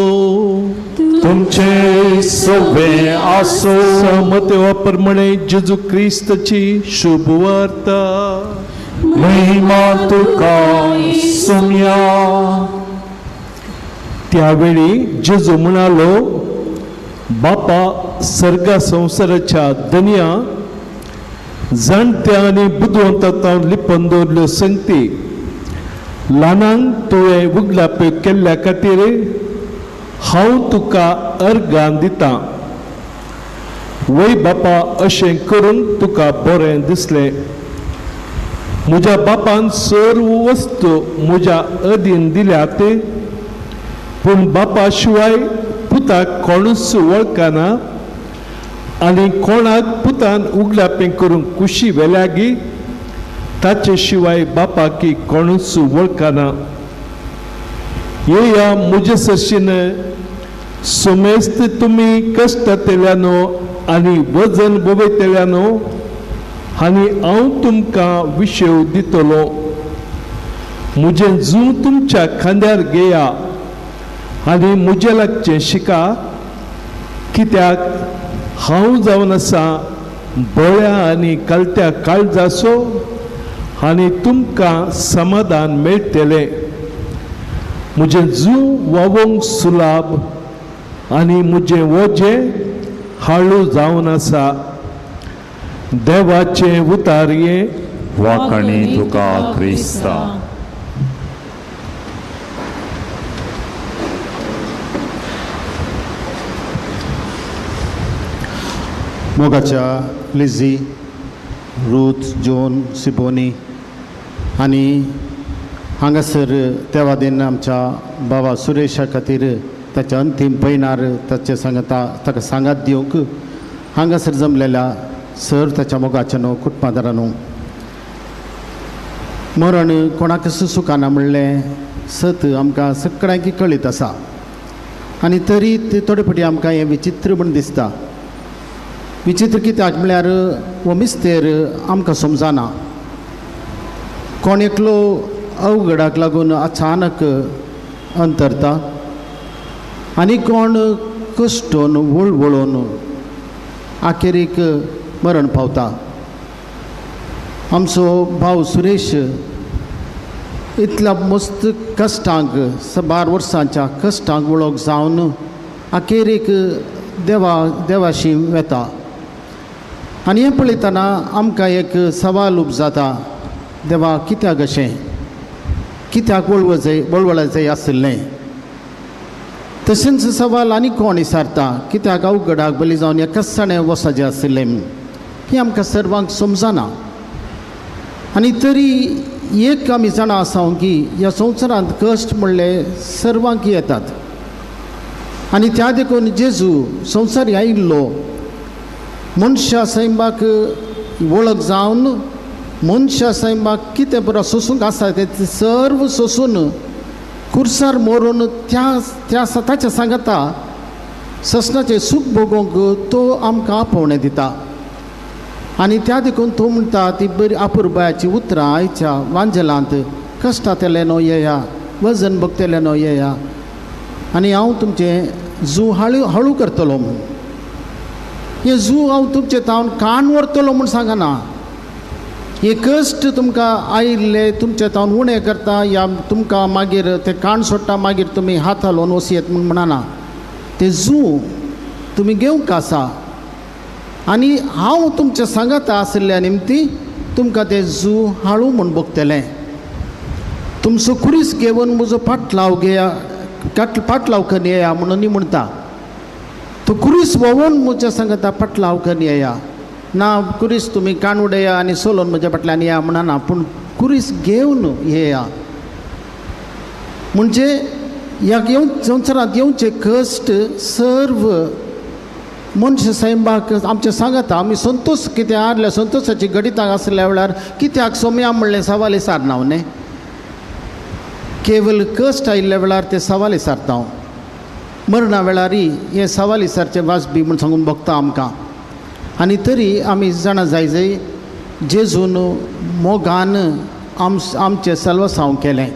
तुमचे सोवे आसो. समतेवा प्रमाणे जेजू क्रिस्ताची शुभ वार्ता. महिमा तुका सोम्या. त्यावेळी जेजू म्हणालो, बापा सर्गा संवसाराच्या दनया जाणत्या आनी बुदवंता लिपून दवरल्यो संगती ल्हानांक तुवें उगलाप्यो केल्ल्या खातीर हांव तुका अर्गां दितां. वय बापा, अशें करूंक तुका बरें दिसलें. म्हज्या बापान सर्व वस्तू म्हज्या अधीन दिल्यात, पूण बापा शिवाय पुताक कोणूच वळखना आनी कोणाक पुतान उगडापें करूंक कुशी वेल्यागी ताचे शिवाय बापाकी कोणूच वळखना. येया म्हजे सरशीन समेस्त तुमी कश्टांतल्यानो आनी वजन भोवयतल्यानो, आनी हांव तुमकां विशेव दितलो. म्हजें जूं तुमच्या खांद्यार घेया आनी म्हजें लागचें शिका, कित्याक हांव जावन आसा बळ्या आनी कलत्या काळजाचो, आनी तुमकां समाधान मेळटलें. म्हजें जूं वावोंक सुलाभ आनी म्हजें वजें हाळू जावन आसा. देवाचें उतारये. वाखाणी तुका क्रिस्ता. मोगाच्या लिझी, रूथ, जोन, सिबोनी आनी हांगासर देवादीन आमच्या बाबा सुरेशा खातीर ताच्या अंतीम पयणार ताचे सांगता ताका सांगात दिवंक हांगासर जमलेल्या सर ताच्या मोगाच्या न्हू कुटुंबादारानू, मरण कोणाकच सुखाना म्हणलें सत आमकां सगळ्यांक कळीत आसा, आनी तरी थोडे फावटी आमकां हें विचित्र म्हूण दिसता. विचित्र कित्याक म्हळ्यार हो मिस्तेर आमकां समजना. कोण एकलो अवघडाक लागून अचानक अंतरता आनी कोण कश्टून वळवळून आखेरीक मरण पावता. आमचो भाव सुरेश इतल्या मस्त कश्टांक, साबार वर्सांच्या कश्टांक वळख जावन आखेरीक देवा देवाशी वेता. आनी हें पळयतना आमकां एक सवाल उपजाता, देवा कित्याक अशें, कित्याक वळवळाय वळवळायचें आशिल्लें? तशेंच सवाल आनी कोण विचारता, कित्याक अवघडाक बली जावन एकाच वसाचें आशिल्लें? हें आमकां सर्वांक समजना. आनी तरी एक आमी जाणा आसा की ह्या संवसारांत कश्ट म्हणले सर्वांक येतात, आनी त्या देखून जेजू संवसार आयिल्लो मनशा सैमाक वळख जावन मनशा सैमाक कितें पुरो सोसूंक आसा तें सर्व सोसून कुर्सार मरून त्या त्या ताच्या सांगता ससनाचें सूख भोगोवंक तो आमकां आपोवणें दिता. आनी त्या देखून तो म्हणटा ती बरी आपुरबायाची उतरां आयच्या वांजेलांत, कश्टांतले न्हू येया, वजन भोगतले न्हू येया, आनी हांव तुमचें जू हाळू हळू करतलो म्हूण. हें जू हांव तुमचें तावन कान व्हरतलो म्हूण सांगना. हे कश्ट तुमकां आयिल्ले तुमचे तावन उणें करता या तुमकां मागीर ते काण सोडटा, मागीर तुमी हात हालोवन वसयेत म्हूण म्हणना. ते जू तुमी घेवंक आसा आनी हांव तुमच्या सांगाता आशिल्ल्या निमती तुमकां ते जू हाळू म्हूण भोगतलें. तुमचो खुरीस घेवन म्हजो पाटलाव घेया, पाटलाव करून येया म्हणून म्हणटा. तो खुरीस व्होवून म्हज्या सांगाता पाटलाव करून येया ना, कुरीस तुमी कान उडया आनी सोलोन म्हज्या फाटल्यान या म्हणना, पूण कुरीस घेवन येया. म्हणजे ह्या संवसारांत येवचे कश्ट सर्व मनशा सैमाक आमचें सांगता. आमी संतोश कितें हाडल्या संतोशाची घडितां आसल्या वेळार कित्याक सोम्या म्हणलें सवाल विचारना हांव न्ही, केवल कश्ट आयिल्ल्या वेळार ते सवाल विचारता हांव. मरणा वेळारय हें सवाल विचारचें वाजबी म्हूण सांगून भोगता आमकां. आनी तरी आमी जाणा जाय जाय जेजून मोगान आमचें सल्वसांव केलें.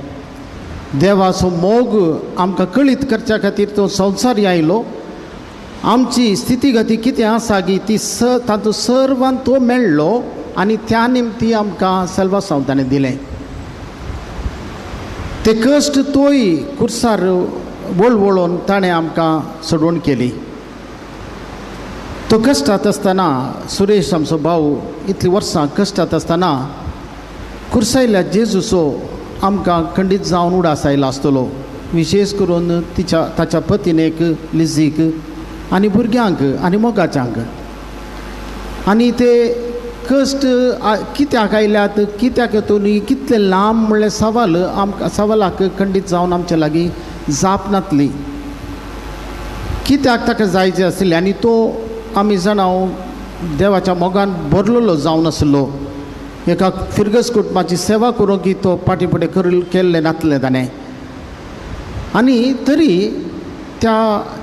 देवाचो मोग आमकां कळीत करच्या खातीर तो संवसार आयलो. आमची स्थितीगती कितें आसा की ती तातूंत सर्वान तो मेळ्ळो आनी त्या निमती आमकां सल्वसांव ताणें दिलें. ते कश्ट तोय कुर्सार वळवळून ताणें आमकां सोडवण केली. तो कश्टांत आसतना सुरेश आमचो भाव इतलीं वर्सां कश्टांत आसतना कुर्सायल्या जेजूचो आमकां खंडीत जावन उडास आयला आसतलो, विशेश करून तिच्या ताच्या पतिनेक लिझीक आनी भुरग्यांक आनी मोगाच्यांक. आनी ते कश्ट कित्याक आयल्यात, कित्याक येतली, कितले लांब म्हणलें सवाल आमकां सवालाक खंडीत जावन आमचे लागीं जाप नातली. कित्याक ताका जाय जे आशिल्लें आनी तो आमी जाणां देवाच्या मोगान भरलेलो जावन आसलो. एका फिरगस कुटुंबाची सेवा करूंक की तो फाटीं फुडें केल्लें नातलें ताणें. आनी तरी त्या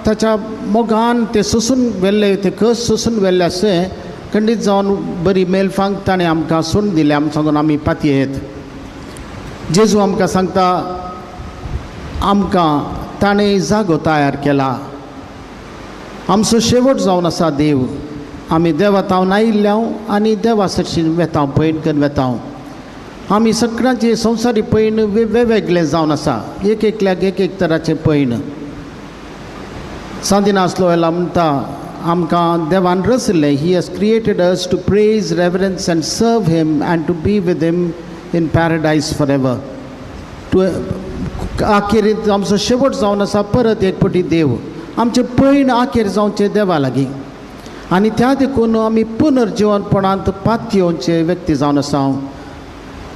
ताच्या मोगान ते सोसून व्हेल्ले, ते कस सोसून व्हेल्ले अशें खंडीत जावन बरी मेलफांक ताणें आमकां सोडून दिलें. आम सांगून आमी पातयेत. जेजू आमकां सांगता, आमकां ताणें जागो तयार केला. आमचो शेवट जावन आसा देव. आमी देवा आयिल्ल्या आनी देवा सरशीं वेता, पयण करून वेता. आमी सगळ्यांचे संवसारी पयण वेगवेगळे जावन आसा, एक एकल्याक एक एक तराचें पयण. सांदिनास लोयला म्हणटा, आमकां देवान रचलें. He has created us to praise, reverence and serve him and to be with him in paradise for ever. To आखेर आमचो शेवट जावन आसा परत एक पटी देव. आमचें पयण आखेर जावचें देवा लागीं. आनी त्या देखून आमी पुनर्जिवनपणांत पातयेवचे व्यक्ती जावन आसा.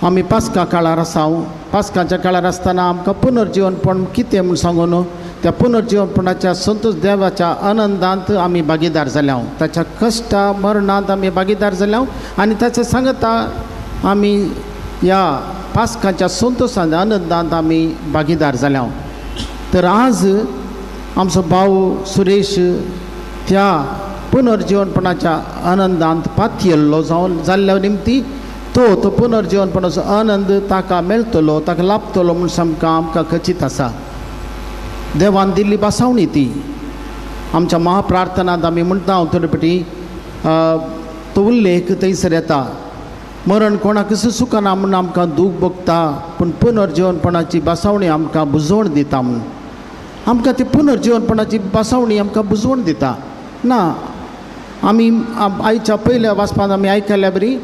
आमी पास्का काळार आसा. पास्काच्या काळार आसतना आमकां पुनर्जिवनपण कितें म्हूण सांगून त्या पुनर्जिवनपणाच्या संतोष देवाच्या आनंदांत आमी भागीदार जाल्या. ताच्या कश्टा मरणांत आमी भागीदार जाल्या आनी ताच्या सांगता आमी ह्या पास्काच्या संतोषांत आनंदांत आमी भागीदार जाल्या. तर आज आमचो भाव सुरेश त्या पुनर्जिवनपणाच्या आनंदांत पातयेल्लो जावन जाल्ल्या निमती तो तो पुनर्जिवनपणाचो आनंद ताका मेळटलो, ताका लाभतलो म्हूण सामकां आमकां खचीत आसा. देवान दिल्ली बासावणी ती. आमच्या महाप्रार्थनांत आमी म्हणटा थोडे पटी तो उल्लेख थंयसर येता. मरण कोणाकच सुखना म्हूण आमकां दूख भोगता, पूण पुनर्जिवनपणाची बासावणी आमकां बुजवण दिता म्हूण. आमकां ती पुनर्जिवनपणाची बासावणी आमकां बुजवण दिता ना. आमी आयच्या पयल्या वाचपांत आमी आयकल्या बरी,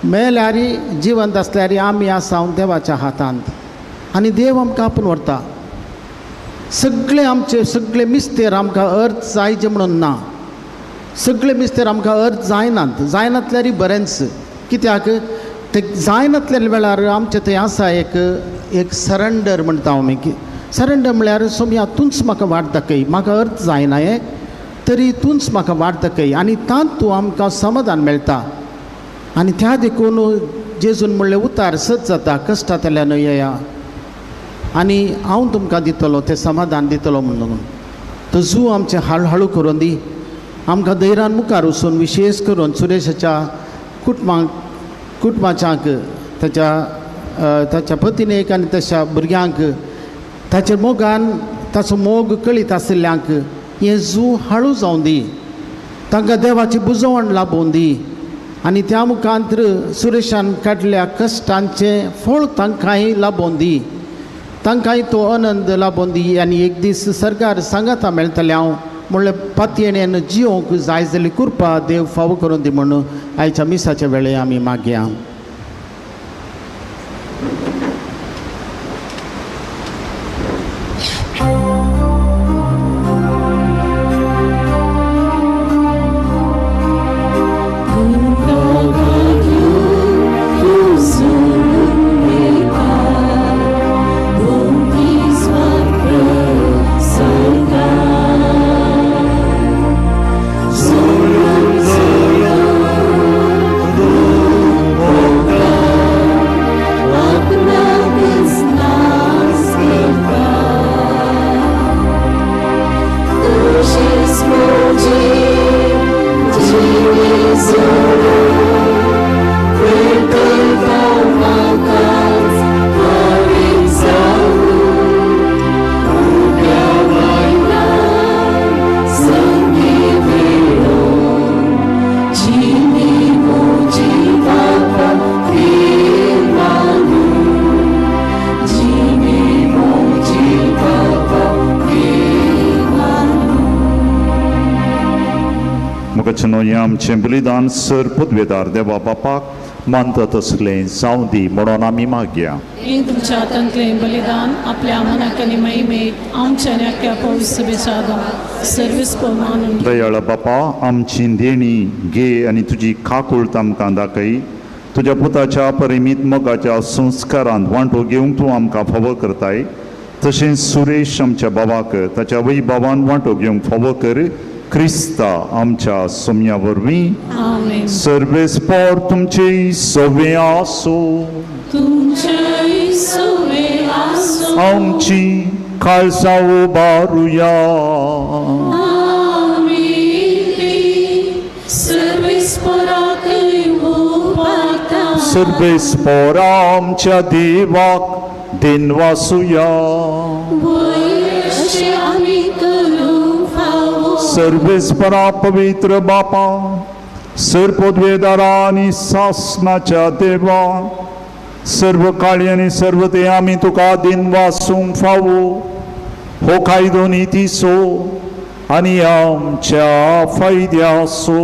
मेल्यार जिवंत आसल्यार आमी आसा देवाच्या हातांत आनी देव आमकां आपूण व्हरता. सगळे आमचे सगळे मिस्तेर आमकां अर्थ जायचे म्हणून ना. सगळे मिस्तेर आमकां अर्थ जायनात, जायनातल्यार बरेंच. कित्याक ते जायनातल्या वेळार आमचें थंय आसा एक एक सरेंडर म्हणटा आमी. सरेंडर म्हळ्यार सोमया तूंच म्हाका वाट दाखय, म्हाका अर्थ जायना हें तरी तूंच म्हाका वाट दाखय आनी तातूंत आमकां समाधान मेळटा. आनी त्या देखून जेजून म्हणलें उतार सत जाता, कश्टांतल्यान येया आनी हांव तुमकां दितलो तें समाधान दितलो म्हणून. तो जू आमचें हळू करून दी. आमकां धैर्यान मुखार वचून विशेश करून सुरेशाच्या कुटुंबाच्यांक, ताच्या ताच्या पतिनेक आनी ताच्या भुरग्यांक, ताच्या मोगान ताचो मोग कळीत आशिल्ल्यांक हें जू हळू जावं दी. तांकां देवाची बुजवण लाबोवन दी आनी त्या मुखांतर सुरेशान काडल्या कश्टांचें फळ तांकांय लाबोवन दी, तांकांय तो आनंद लाबोवन दी. आनी एक दीस सरकार सांगाता मेळटलें हांव म्हणल्यार पातयेणेन जियोंक जाय जाल्यार कृपा देव फावो करून दी म्हणून आयच्या मिसाच्या वेळे आमी मागया. आमचें बलिदान सर पदवेदार देवा बापाक मानता तसलें जावं दी म्हणून आमी मागया. हे तुमच्या हातांतलें बलिदान आपल्या मनाक आनी महिमेक आमच्या आनी आख्या पवित्र सभेच्या सर्वीस मानून. दयाळ बापा, आमची देणी घे आनी तुजी काकूळत आमकां दाखय. तुज्या पुताच्या परिमीत मोगाच्या संस्कारांत वांटो घेवंक तूं आमकां फावो करताय. तशेंच सुरेश आमच्या बाबाक ताच्या वैभवान वांटो घेवंक फावो कर. क्रिस्ता आमच्या सोम्या वरवीं. आमेन. सर्वेस्पोर तुमचे सवे आसूं. तुमचे सवे आसूं. आमची काळजां उबारुया. आमी सर्वेस्पोराक उबारता. सर्वेस्पोर आमच्या देवाक दिनवासुया. वय आमी करूं फावो. सर्वेस्परा पवित्र बापा, सर पदवेदारा आनी सासनाच्या देवा, सर्व काळी आनी सर्व ते आमी तुका दिनवासूंक फावो. हो कायदो नितीचो आनी आमच्या फायद्याचो.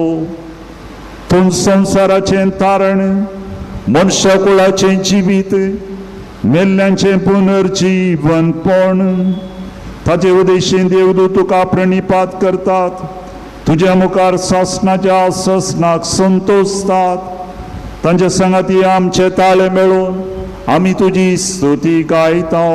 तूं संवसाराचें तारण, मनशा कुळाचें जिवीत, मेल्ल्यांचें पुनर्जीवनपण, ताचे उद्देशीन देवदूत तुका प्रणिपात करतात. तुज्या मुखार सासनाच्या ससनाक संतोषतात. तांच्या सांगाती आमचे ताळे मेळून आमी तुजी स्तुती गायता.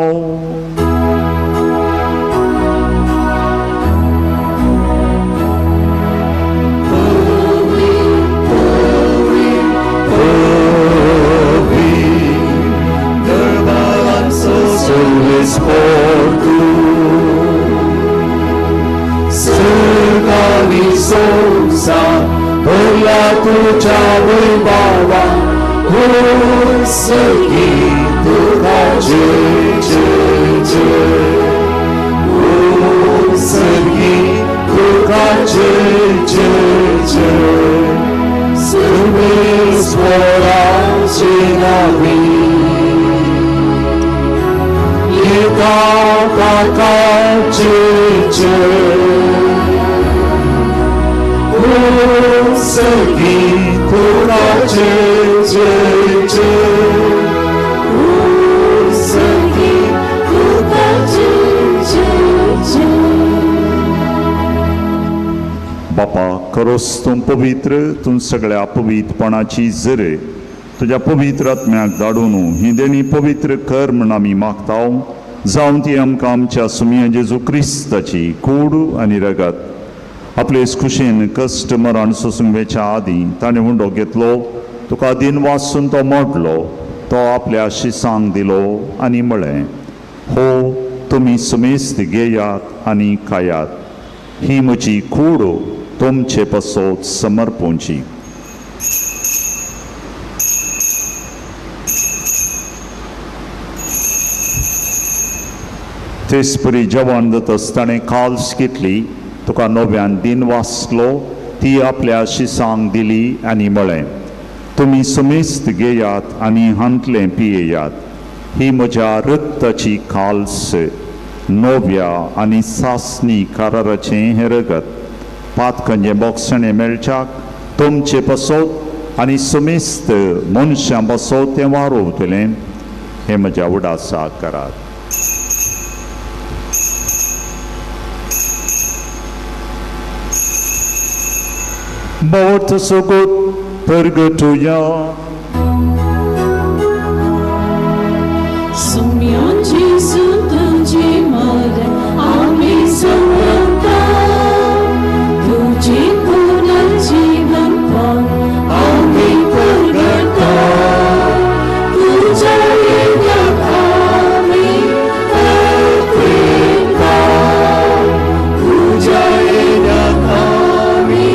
तुझ्या वैभवा सगी तुका जय जय जय, सगी तुका जय जय जय, सर्वेस्वराचे नावे येता काका जय जय, सगी तुका जय जय जय, सगी तुका जय जय जय. बापा, खरोच तूं पवित्र, तूं सगळ्या पवित्रपणाची जरे. तुज्या पवित्र आत्म्याक धाडून ही देणी पवित्र कर म्हण आमी मागता. जावं ती आमकां आमच्या सुमया जेजू क्रिस्ताची कूड आनी रगत. आपले खुशेन कश्ट मरण सोसूंक वेच्या आदीं ताणें हुंडो घेतलो, तुका दिन वासून तो मोडलो, तो आपल्या शिसांक दिलो आनी म्हळें, हो तुमी सुमेस्त घेयात आनी खायात, ही म्हजी कूड तुमचे पासत समर्पूंची. तेच परी जेवण जातच ताणें काल्स घेतली, तुका नव्यान दिन वाचलो, ती आपल्या शिसांक दिली आनी म्हळें, तुमी सुमेस्त घेयात आनी हांतलें पियेयात, ही म्हज्या रक्ताची काल्स, नव्या आनी सासणी कराराचें हें रगत. पातकंजें बोगसणें मेळच्याक तुमचे पासत आनी सुमेस्त मनशां पासत तें वारोवतलें. हें म्हज्या उडासाक करात. Morte sogot pergatuya. Sumyan Jesu तुझी मर आम्ही समर्पता, तुझी पुनर्जीवन पण आम्ही परगटा, तुझ्या येण्याक आम्ही अपेक्षा, तुझ्या येण्याक आम्ही.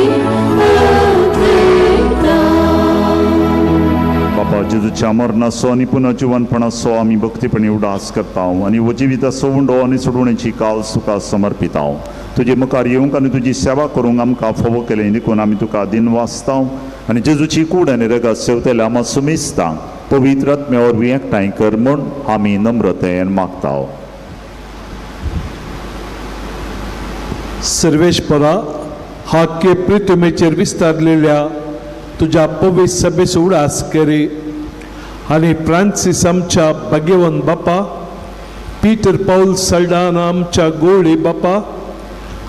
बाबा, जेजूच्या मरणाचो आनी पुनर्जिवनपणाचो आमी भक्तीपणी उडास करता आनी हो जिविताचो उंडो आनी सोडवणेची काल तुका समर्पिता. तुजे मुखार येवंक आनी तुजी सेवा करूंक आमकां फावो केलें देखून आमी तुका दिन वाचता आनी जेजूची कूड आनी रगत सेवतल्या आमकां सुमिस्ता पवित्र आत्म्या वरवीं एकठांय कर म्हूण आमी नम्रतेन मागता. सर्वेस्परा, हाके प्रितमेचेर विस्तारलेल्या तुज्या पवित्र सभेचो उडास करी आनी फ्रांसीस आमच्या भाग्यवंत बापा, पीटर पावल सल्डाना आमच्या गोळी बापा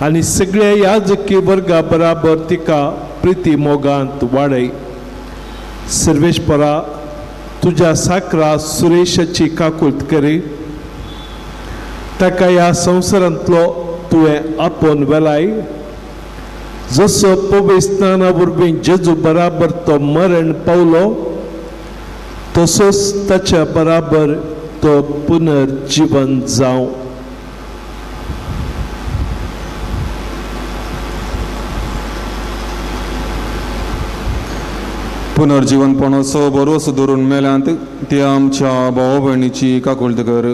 आनी सगळ्या याजकी वर्गा बराबर तिका प्रिती मोगांत वाडय. सर्वेश्वरा, तुज्या साकरा सुरेशाची काकूत करी. ताका ह्या संवसारांतलो तुवें आपोवन वेलाय. जसो पवित्र स्नाना वरवीं जेजू बराबर तो मरण पावलो तसोच ताच्या बराबर तो पुनर्जीवन जावं. पुनर्जीवनपणाचो भरोसो धरून मेल्यांत ते आमच्या भाव भयणीची काकुळट कर.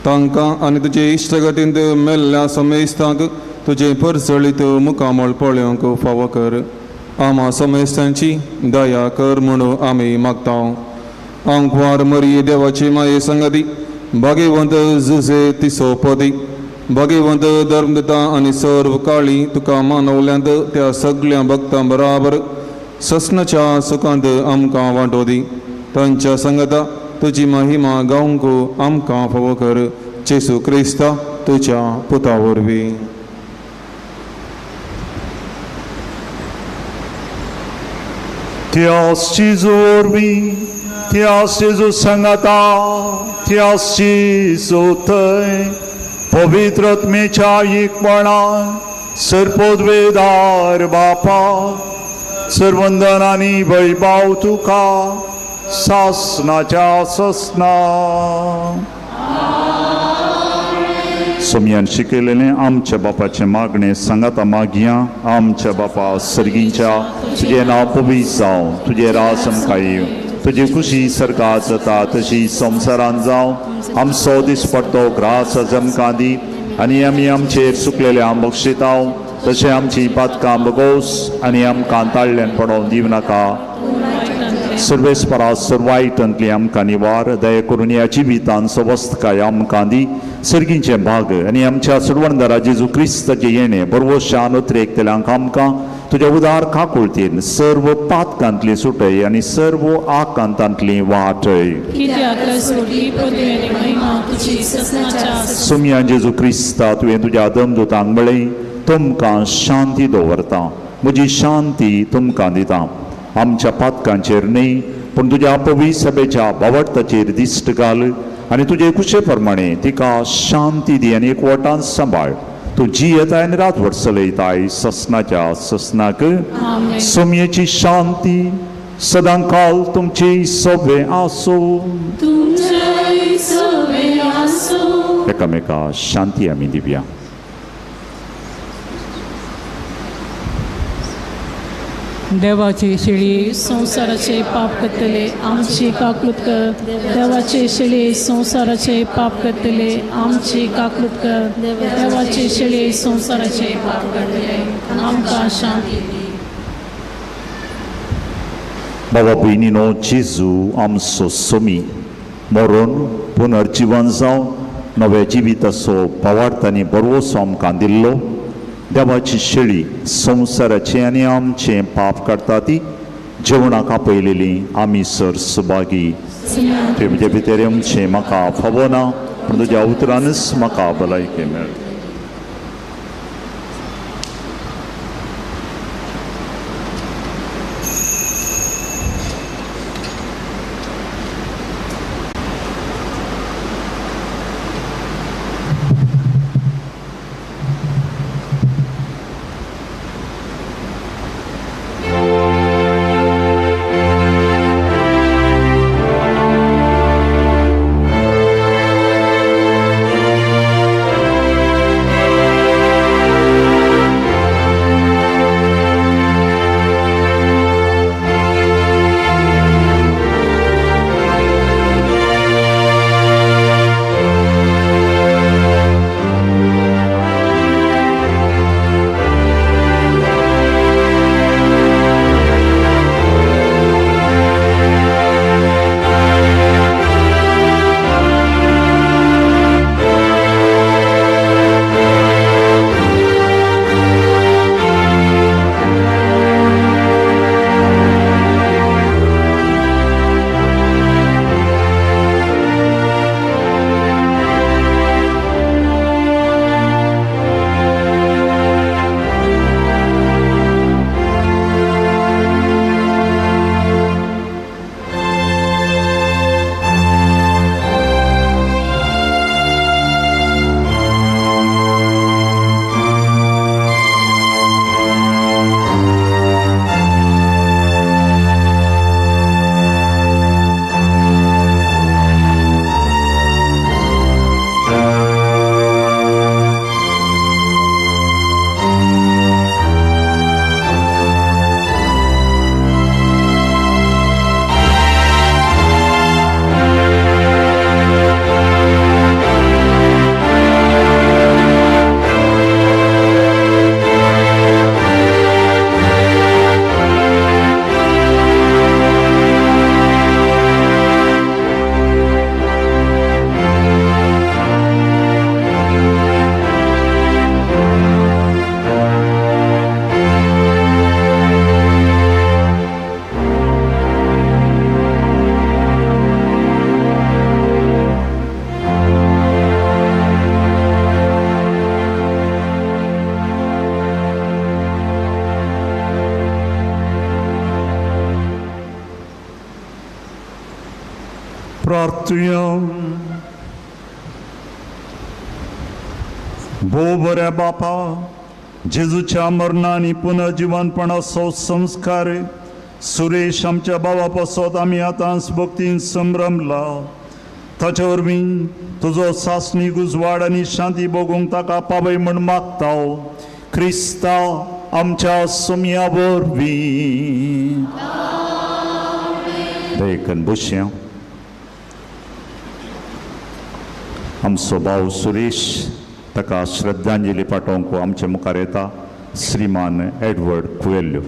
तांकां आनी तुजे इश्टगतींत मेल्ल्या समेस्तांक तुजें परजळीत मुखामळ पळोवंक फावो कर. आमा समेस्तांची दया कर म्हणून आमी मागता. आंकवार मरिये देवाची माये संगती, भाग्यवंत जुजे तिसोपदी, भाग्यवंत धर्मदता आनी सर्व काळी तुका मानवल्यांत त्या सगळ्या भक्तां बराबर ससनाच्या सुखांत आमकां वांटो दी. तांच्या संगता तुजी महिमा गावंक आमकां फावो कर. जेजू क्रिस्ता तुज्या पुता वरवीं. त्यास जेजू वरवीं, त्यास जेजू संगता, त्यास जेजू थंय पवित्र आत्म्याच्या एकपणान सर्पोद्वेदार बापा, सर्वंदन आनी वैभाव तुका सासनाच्या ससना. सोमयान शिकयलेलें आमच्या बापाचें मागणें सांगाता मागया. आमच्या बापा सर्गींच्या, तुजें नांव पवित्र जावं, तुजें राज आमकां येवं, तुजी खुशी सरकार जाता तशी संवसारान जावं. आमचो दिसपडतो ग्रास आमकां दी आनी आमी आमचेर चुकलेले बक्षिताव तशें आमची पातकां बगोस आनी आमकां ताळल्यान पडोवन दिवं नाका. सर्वेस्परा सर्वायटांतली आमकां निवार. दया करून ह्या जिवितान सवस्तकाय आमकां दी. सर्गींचें भाग आनी आमच्या सुडवणदारा जेजू क्रिस्ताचें येणें बरवशान उतरेकतल्यांक आमकां तुज्या उदार काकुळतीन सर्व पातकांतली सुटय आनी सर्व आकांतांतली वाटय. सुमया जेजू क्रिस्ता, तुवें तुज्या दमदुतांक म्हळें, तुमकां शांती दवरता, म्हजी शांती तुमकां दिता. आमच्या पातकांचेर न्हय पूण तुज्या पवित्र सभेच्या बावडताचेर दिश्ट घाल आनी तुजे खुशे प्रमाणे तिका शांती दी आनी एकवटान सांबाळ. तूं जियेताय आनी रातभर चलयताय ससनाच्या ससनाक. सोमयेची शांती सदांकाल तुमची सोबे आसूं. एकामेका शांती आमी दिवया. देवाची शेळी संवसाराचे पाप करतले आमची काकूत कर. देवाचे शेळी संवसाराचे पाप करतले आमची काकूत कर. देवाचे शेळी संवसाराचे पाप करतले आमकां शांती दी. बाबा भयणीनो, जेजू आमचो सोमी मरून पुनर्जीवन जावन नव्या जिविताचो भावार्थ आनी बरवसो आमकां दिल्लो. देवाची शेळी संवसाराचें आनी आमचें पाप काडटा ती जेवणाक आपयलेली आमी सर सुभागी. तुवें म्हजे भितर येवचें म्हाका फावो ना पूण तुज्या उतरानच म्हाका भलायकी मेळ. प्रार्थुया. भोव बऱ्या बापा, जेजूच्या मरणा आनी पुनर्जिवनपणाचो संस्कार सुरेश आमच्या बाबा पासत आमी आतांच भक्तीन संभ्रमला. ताचे वरवीं तुजो सासणीक उजवाड आनी शांती भोगूंक ताका पावय म्हूण मागता, क्रिस्ता आमच्या सोम्या वरवीं. देखून बसया. आमचो भाव सुरेश ताका श्रद्धांजली पाठोवंक आमचे मुखार येता श्रीमान एडवर्ड कुएल्यो.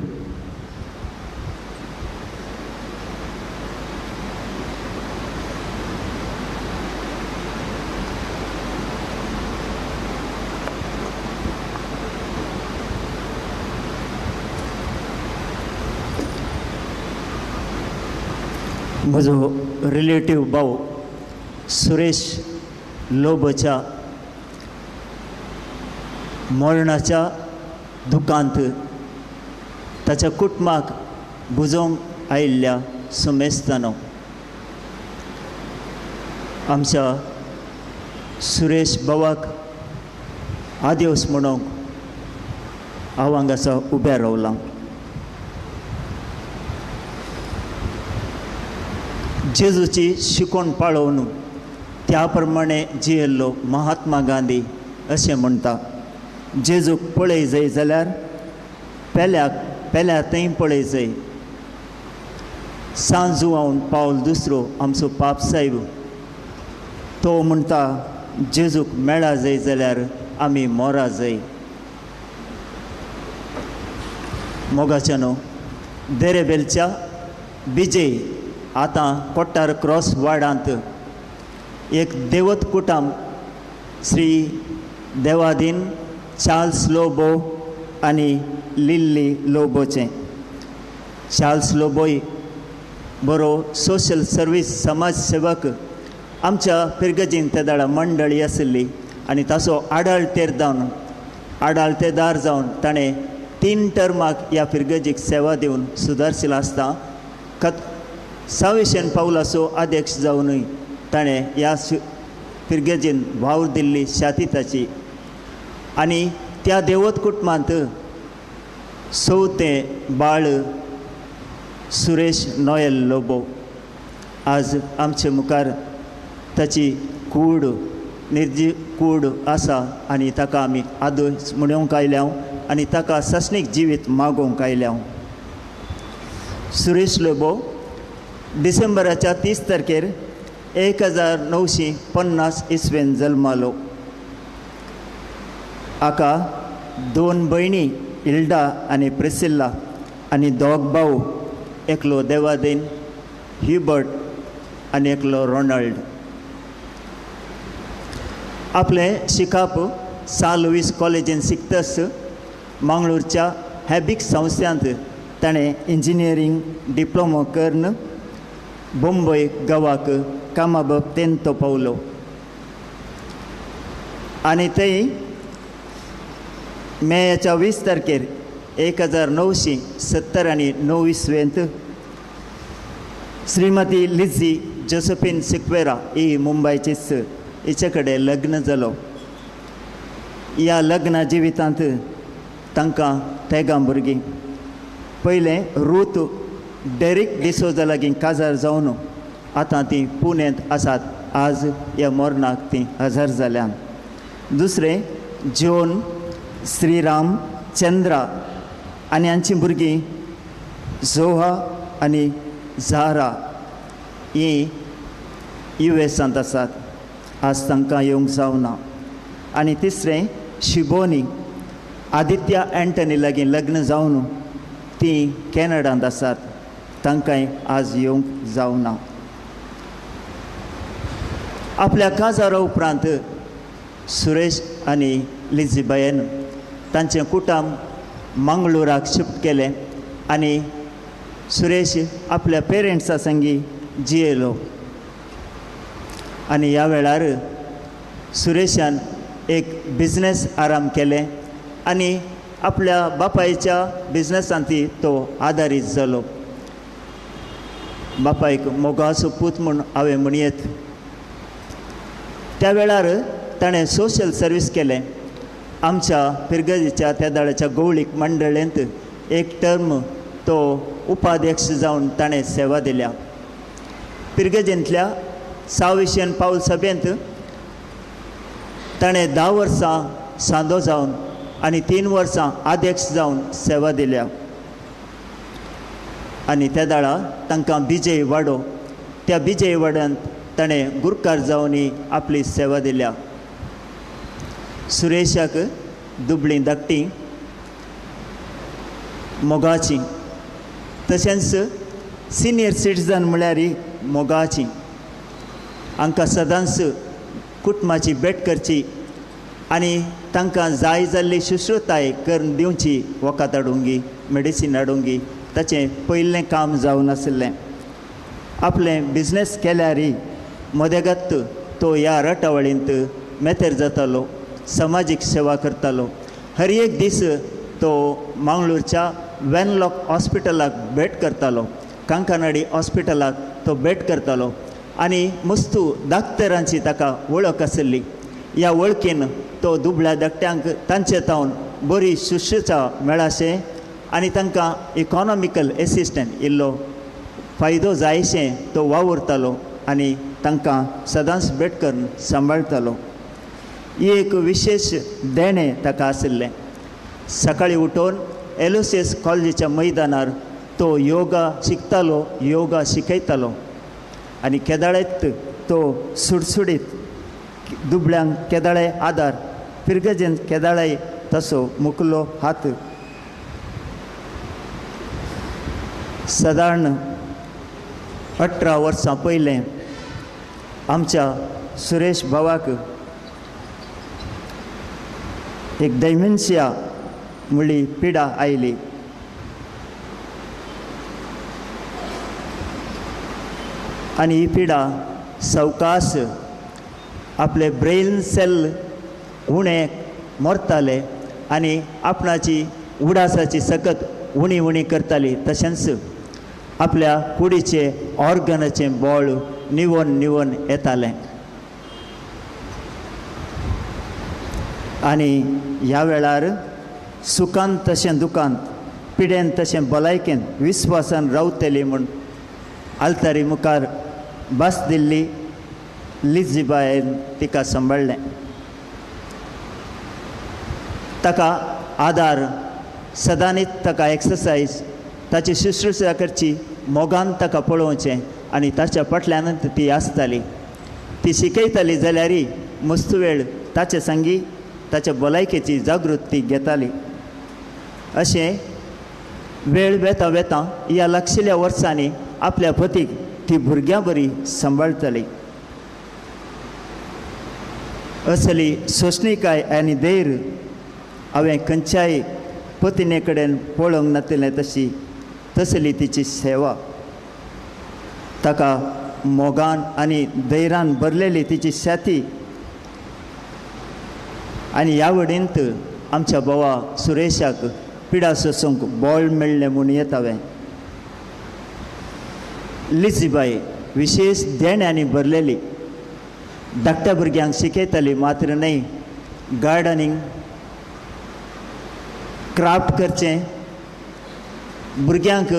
म्हजो रिलेटीव भाव सुरेश लोबोच्या मरणाच्या दुकांत ताच्या कुटुंबाक बुजोवंक आयिल्ल्या सुमेस्तानो, आमच्या सुरेश भावाक आदेवस म्हणूंक हांव हांगासर उबें रावलां. जेजूची शिकवण पाळोवन त्या प्रमाणे जियेल्लो महात्मा गांधी अशें म्हणटा, जेजूक पळय जाय जाल्यार पेल्याक पेल्या थंय पळय जाय. सांजुआवन पावल दुसरो आमचो पाप साहेब तो म्हणटा, जेजूक मेळा जाय जाल्यार आमी मोरा जाय. मोगाच्यानो, देरेबेलच्या बिजय आतां कोट्टार क्रॉस वार्डांत एक देवत कुटाम श्री देवादीन चार्ल्स लोबो आनी लिल्ली लोबोचें. चार्ल्स लोबोय बरो सोशल सर्वीस समाज सेवक. आमच्या पिरगजीन तेदाळा मंडळी आशिल्ली आनी ताचो आडाळतेदार जावन ताणें 3 टर्माक ह्या फिरगजीक सेवा दिवन सुदारशील आसता. सावेशन पावलाचो अध्यक्ष जावनूय ताणें ह्या फिरगजीन वावर दिल्ली शाती ताची. आनी त्या देवत कुटुंबांत चवथें बाळ सुरेश नोएल लोबो आज आमचे मुखार ताची कूड निर्जीव कूड आसा आनी ताका आमी आदोस म्हणूंक आयल्या आनी ताका सासणीक जिवीत मागोवंक आयल्या. सुरेश लोबो डिसेंबराच्या 30 तारखेर 1950 इसवेन जल्मालो. हाका 2 भयणी इल्डा आनी प्रिसिल्ला आनी 2 भाव, एकलो देवादीन ह्युबर्ट आनी एकलो रोनाल्ड. आपलें शिकाप सान लुईस कॉलेजीन शिकतस मंगळूरच्या हॅबिक संस्थांत ताणें इंजिनियरींग डिप्लोमा करून मुंबय गोवाक कामा बाबतीन तो पावलो आनी थंय मेच्या 20 तारखेर 1970 आनी 9 इसवेंत श्रीमती लिझी जोसेफिन सिक्वेरा ही मुंबयचीच हिचे कडेन लग्न जालो. ह्या लग्न जिवितांत तांकां तेगां भुरगीं. पयलें रूत डेरिक डिसोजा लागीं काजार जावन आतां तीं पुण्यांत आसात. आज ह्या मरणाक तीं हजर जाल्यान. दुसरें जोन श्रीराम चंद्रा आनी हांचीं भुरगीं जोहा आनी झारा हीं युएसांत आसात. आज तांकां येवंक जावना. आनी तिसरें शिबोनी आदित्य एंटनी लागीं लग्न जावन तीं कॅनडांत आसात. तांकांय आज येवंक जावना. आपल्या काजारा उपरांत सुरेश आनी लिझीबायन तांचें कुटुंब मंगळुराक शिफ्ट केलें आनी सुरेश आपल्या पेरंट्सा संगी जियेलो. आनी ह्या वेळार सुरेशान एक बिजनेस आराम केलें आनी आपल्या बापायच्या बिजनेसांत तो आदारीत जालो. बापायक मोगाचो पूत म्हूण हांवें म्हणयेत. त्या वेळार ताणें सोशल सर्वीस केलें. आमच्या पिरगर्जेच्या त्या दाळाच्या गवळीक मंडळेंत एक टर्म तो उपाध्यक्ष जावन ताणें सेवा दिल्या. पिरगर्जेंतल्या साविशियन पावल सभेंत ताणें 10 वर्सां सांदो जावन आनी 3 वर्सां अध्यक्ष जावन सेवा दिल्या. आनी त्या दाळा तांकां विजय वाडो, त्या विजय वाड्यांत ताणें गुरकार जावनय आपली सेवा दिल्या. सुरेशाक दुबळीं धाकटी मोगाची, तशेंच सिनियर सिटीजन म्हळ्यार मोगाची. हांकां सदांच कुटुंबाची भेट करची आनी तांकां जाय जाल्ली शुश्रूताय करून दिवची, वखद हाडूंक, मेडिसीन हाडूंक ताचें पयलें काम जावन आशिल्लें. आपलें बिजनेस केल्यार मदेगत तो ह्या रटावळींत मेतेर जातालो, समाजीक सेवा करतालो. हर एक दीस तो मंगळूरच्या वेनलॉक हॉस्पिटलाक भेट करतालो, कांकनाडी हॉस्पिटलाक तो भेट करतालो आनी मस्तू डाक्टरांची ताका वळख आशिल्ली. ह्या वळखीन तो दुबळ्या धाकट्यांक तांचे तावन बरी शुश्रूषा मेळाशें आनी तांकां इकॉनॉमिकल एसिस्टंट इल्लो फायदो जायशें तो वावुरतालो आनी तांकां सदांच भेट करून सांबाळटालो. ही एक विशेश देणें ताका आशिल्लें. सकाळीं उठून एलोसियस कॉलेजीच्या मैदानार तो योगा शिकतालो, योगा शिकयतालो आनी केदाळेत तो सुडसुडीत दुबळ्यांक केदाळे आदार, पिरगजेन केदाळे तसो मुकलो हात. सादारण 18 वर्सां पयलें आमच्या सुरेश भावाक एक डेमेन्शिया म्हणली पिडा आयली. आनी ही पिडा सवकास आपले ब्रेन सेल उणें मरताले आनी आपणाची उडासाची सकत उणी उणी करताली. तशेंच आपल्या कुडीचे ऑर्गनाचें बळ निवोन निवोन येतालें. आनी ह्या वेळार सुखान तशें दुखांत, पिडेन तशें भलायकेन विस्वासान रावतली म्हूण आल्तारी मुखार भास दिल्ली लिजीबायन तिका सांबाळ्ळें. ताका आदार सदांच, ताका एक्सरसायज, ताची शुश्रूषा करची, मोगान ताका पळोवचें आनी ताच्या फाटल्यानच ती आसताली. ती शिकयताली जाल्यार मस्त वेळ ताचे संगी ताच्या भलायकेची जागृती घेताली. अशें वेळ वेता वेता ह्या लागशिल्ल्या वर्सांनी आपल्या पतीक ती भुरग्यां बरी सांबाळटाली. असली सोंसणीकाय आनी धैर्य हांवें खंयच्याय पतिने कडेन पळोवंक नातिल्लें तशी तसली तिची सेवा. ताका मोगान आनी धैर्यान भरलेली तिची छाती. आनी ह्या वडींत आमच्या भावा सुरेशाक पिडा सोसूंक बळ मेळ्ळें म्हूण येता हांवें. लिजीबाय विशेश देण्यांनी भरलेली, धाकट्या भुरग्यांक शिकयताली मात्र न्हय, गार्डनिंग, क्राफ्ट करचें, भुरग्यांक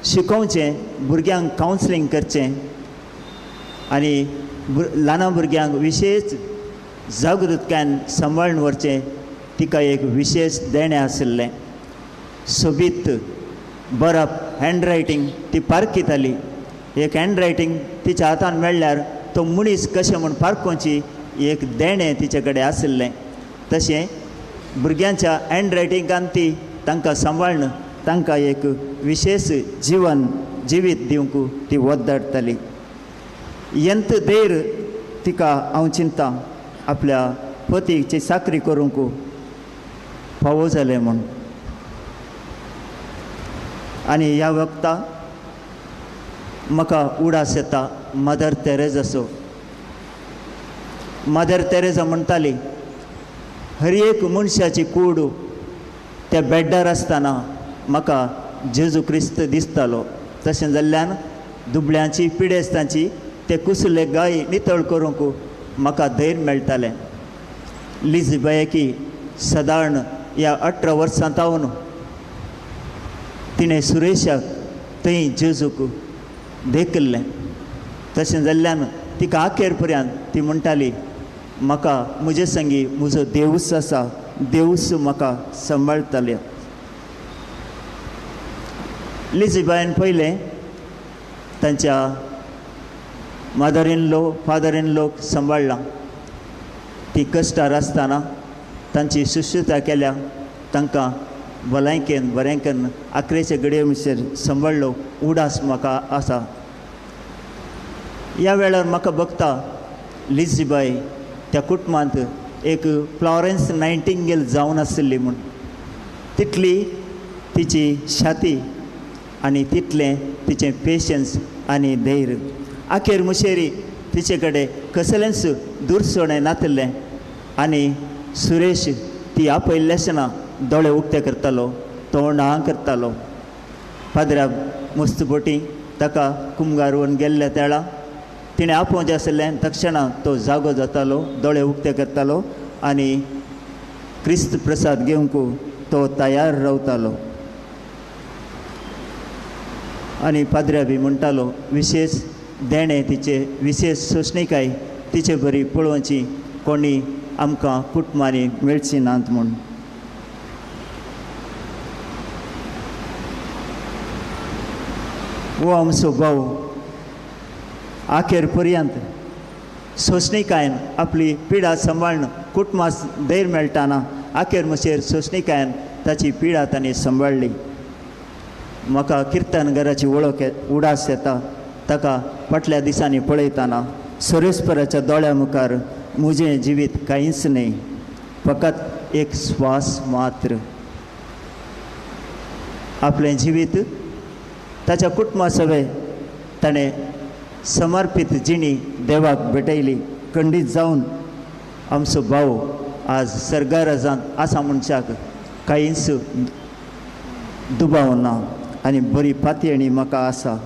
शिकोवचें, भुरग्यांक कावन्सिलींग करचें आनी ल्हान भुरग्यांक विशेश जागृतकायेन सांबाळून व्हरचें तिका एक विशेश देणें आशिल्लें. सोबीत बरप, हँडरायटींग ती पारखिताली. एक हँडरायटींग तिच्या हातान मेळ्ळ्यार तो मनीस कशें म्हूण पारखोवची एक देणें तिचे कडेन आशिल्लें. तशें भुरग्यांच्या हँडरायटिंगान ती तांकां सांबाळून तांकां एक विशेश जिवन जिवीत दिवंक ती वद्दाडटाली. यंत धैर्य तिका हांव चिंता आपल्या पतीची चाकरी करूंक फावो जालें म्हूण. आनी ह्या वखता म्हाका उडास येता मदर तेरेजाचो. मदर तेरेजा म्हणटाली, हर एक मनशाची कूड त्या बेड्डार आसतना म्हाका जेजू क्रिस्त दिसतालो. तशें जाल्ल्यान दुबळ्यांची पिडेस्तांची ते कुसले गाय नितळ करूंक म्हाका धैर्य मेळटालें. लिजबायकी सदारण ह्या 18 वर्सां तावन तिणें सुरेशाक थंय जेजूक देखिल्लें. तशें जाल्ल्यान तिका अखेर पर्यंत ती म्हणटाली, म्हाका म्हजे संगी म्हजो देवूच आसा, देवूच म्हाका सांबाळटाले. लिजीबायन पयलें तांच्या mother in law father in लोक सांबाळ्ळां. ती कश्टार आसतना तांची शुश्रुता केल्या, तांकां भलायकेन बरें आखरेचे घडये म्हणसर सांबाळ्ळो उडास म्हाका आसा. ह्या वेळार म्हाका बघता लिजीबाय त्या कुटुंबांत एक फ्लॉरन्स नायटिंगेल जावन आशिल्ली म्हूण. तितली तिची छाती आनी तितलें तिचें पेशन्स आनी धैर्य. आखेर मुशेरी तिचे कडेन कसलेंच दुरसोणें नातिल्लें आनी सुरेश ती आपयल्ले आसतना दोळे उक्ते करतालो, तोंड आं करतालो. पाद्रा मस्त बोटी ताका कुमगारून गेल्ल्या तेळा तिणें आपोवचें आशिल्लें, तक्षणा तो जागो जातालो, दोळे उक्ते करतालो आनी क्रिस्त प्रसाद घेवंक तो तयार रावतालो. आनी पाद्र्या बी म्हणटालो, विशेश देणें तिचे, विशेश सोंसणीकाय तिचे बरी पळोवची कोणी आमकां कुटुंबांनी मेळची नात म्हूण. हो आमचो भाव आखेर पर्यंत सोंसणीकायन आपली पिडा सांबाळून कुटुंबाक धैर्य मेळटाना आखेर म्हणसर सोंसणीकायन ताची पिडा तांणी सांबाळ्ळी. म्हाका किर्तन घराची वळख उडास येता ताका फाटल्या दिसांनी पळयतना सुरेशपराच्या दोळ्या मुखार म्हजें जिवीत कांयच न्हय, फकत एक श्वास मात्र. आपलें जिवीत ताच्या कुटुंबा सवे ताणें समर्पीत जिणी देवाक भेटयली. खंडीत जावन आमचो भाव आज सर्गाराजांत आसा मनशाक कांयच दुबाव ना आनी बरी पातयेणी म्हाका आसा.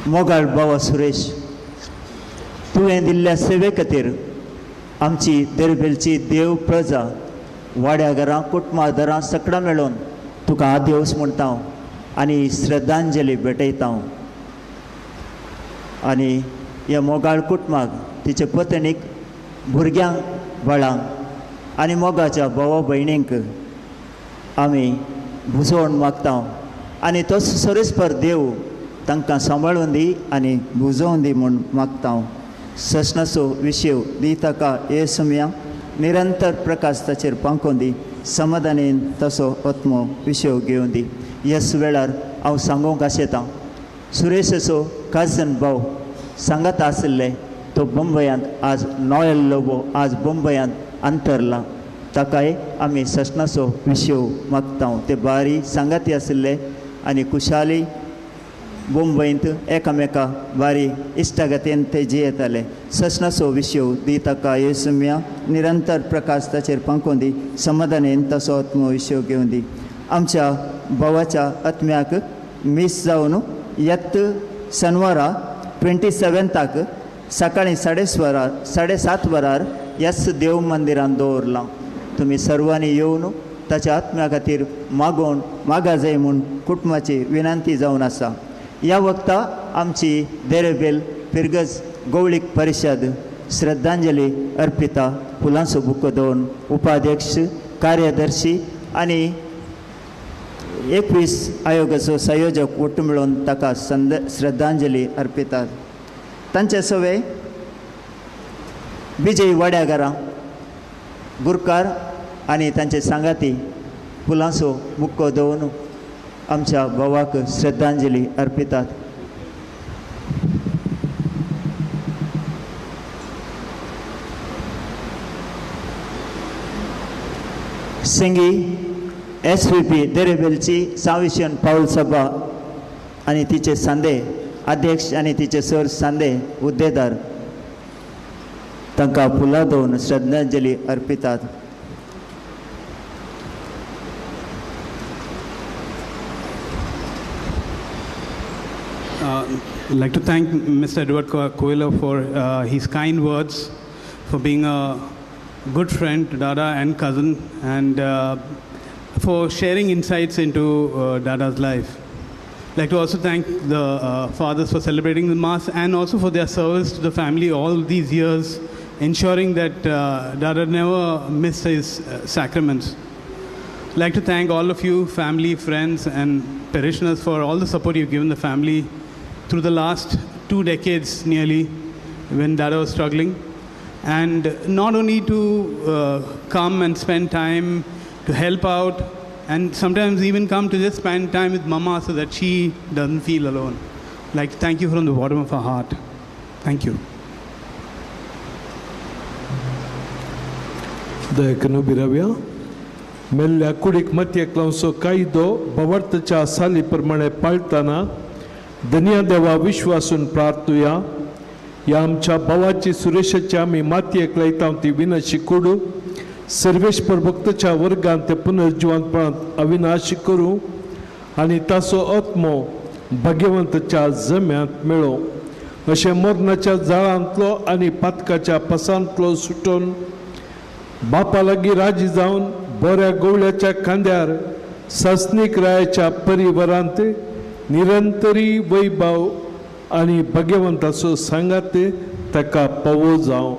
मोगाळ बाबा सुरेश, तुवें दिल्ल्या सेवे खातीर आमची देरबेलची देव प्रजा वाड्या घरां कुटुंबा घरां सगळां मेळोवन तुका आदेवस म्हणटा आनी श्रद्धांजली भेटयता. आनी ह्या मोगाळ कुटुंबाक, तिचे पत्नीक, भुरग्यांक, बाळांक आनी मोगाच्या भावा भयणींक आमी भुजोवन मागता आनी तो सरेस्पर देव तांकां सांबाळून दी आनी भुजोवन दी म्हूण मागता. ससनाचो विशय दी ताका हे समया निरंतर प्रकाश ताचेर पांकोवन दी, समाधानेन तसो आत्मो विशय घेवन दी. ह्याच वेळार हांव सांगूंक आशेतां, सुरेशाचो काजन भाव सांगात आशिल्ले तो बंबयांत आज नॉयल लोबो आज बंबयांत अंतरला, ताकाय आमी ससनाचो विशय मागता. ते बारी सांगाती आशिल्ले आनी खुशाली मुंबयंत एकामेका बारी इश्टागतीन ते जियेताले. ससनाचो विशय दी ताका येसम्या निरंतर प्रकाश ताचेर पांकोवन दी, समाधानेन तसो आत्मो विशय घेवन दी. आमच्या भावाच्या आत्म्याक मीस जावन येत शनवारा 27 सकाळीं 7:30 वरार ह्याच देव मंदिरांत दवरलां. तुमी सर्वांनी येवन ताच्या आत्म्या खातीर मागोवन मागा जाय म्हूण कुटुंबाची विनंती जावन आसा. ह्या वखता आमची देरेबेल फिरगज गवळीक परिशद श्रद्धांजली अर्पिता फुलांचो बुको दवरून उपाध्यक्ष, कार्यदर्शी आनी 21 आयोगाचो संयोजक ಒಟ್ಟು मेळून ताका श्रद्धांजली अर्पितात. तांचे सवे विजय वाड्याघरां गुरकार आनी तांचे सांगाती फुलांचो बुको दवरून आमच्या भावाक श्रद्धांजली अर्पितात. संगी SVP देरेबेलची साविशन पावल सभा आनी तिचे सांदे अध्यक्ष आनी तिचे सर सांदे हुद्देदार तांकां फुलां दवरून श्रद्धांजली अर्पितात. I'd like to thank Mr. Edward Coelho for his kind words, for being a good friend to Dada and cousin, and for sharing insights into Dada's life. I'd like to also thank the fathers for celebrating the Mass and also for their service to the family all these years, ensuring that Dada never missed his sacraments. I'd like to thank all of you, family, friends, and parishioners for all the support you've given the family through the last 2 decades nearly when Dada was struggling. And not only to come and spend time to help out, and sometimes even come to just spend time with Mama so that she doesn't feel alone. I'd like to thank you from the bottom of our heart. Thank you. दयाकनु बिराव्या मेल्ल्या कुडीक मतयेक लावचो कायदो भवार्थाच्या साली प्रमाणे पाळटाना धन्या देवा विश्वासून प्रार्थुया. ह्या आमच्या भावाची सुरेशाची आमी मातयेक लायता ती विनाशी कोडू सर्वेश्वर भक्ताच्या वर्गांत ते पुनर्जिवंतपणांत अविनाशी करूं आनी ताचो आत्मो भाग्यवंताच्या जम्यांत मेळो. अशें मरणाच्या जाळांतलो आनी पातकाच्या पसांतलो सुटून बापा लागीं राजी जावन बऱ्या गवळ्याच्या खांद्यार सासणीक रायाच्या परिवारांत निरंतरी वैभव आनी भाग्यवंताचो सांगात ताका पावो जावं.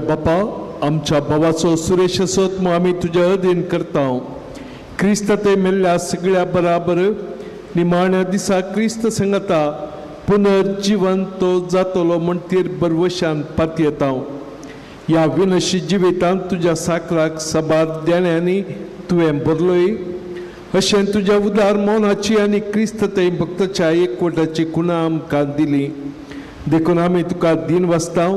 बापा आमच्या भावाचो सुरेश असत आमी तुज्या अधीन करता. क्रिस्त ते मेल्ल्या सगळ्या बराबर निमाण्या दिसा क्रिस्त संगता पुनर्जिवन तो जातलो म्हणतीर बरवशान पातयेता. ह्या विनशी जिवितांत तुज्या साकराक सबार देण्यांनी तुवें भरलोय. अशें तुज्या उदार मनाची आनी क्रिस्त ते भक्ताच्या एकवटाची खुणा आमकां दिली. देखून आमी तुका दीन वाचता.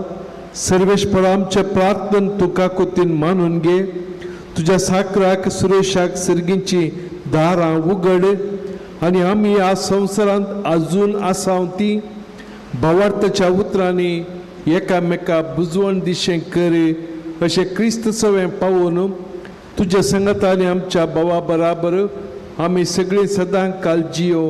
सर्वेश्वर आमचे प्रार्थन तूं काकुतीन मानून घे. तुज्या साकराक सुरेशाक सर्गींची दारां उगड आनी आमी ह्या संवसारांत आजून आसा ती भावार्थाच्या उतरांनी एकामेका बुजवण दिशें कर अशें क्रिस्त सवें पावोवन तुज्या संगता आनी आमच्या भावा बराबर आमी सगळीं सदां काल जियो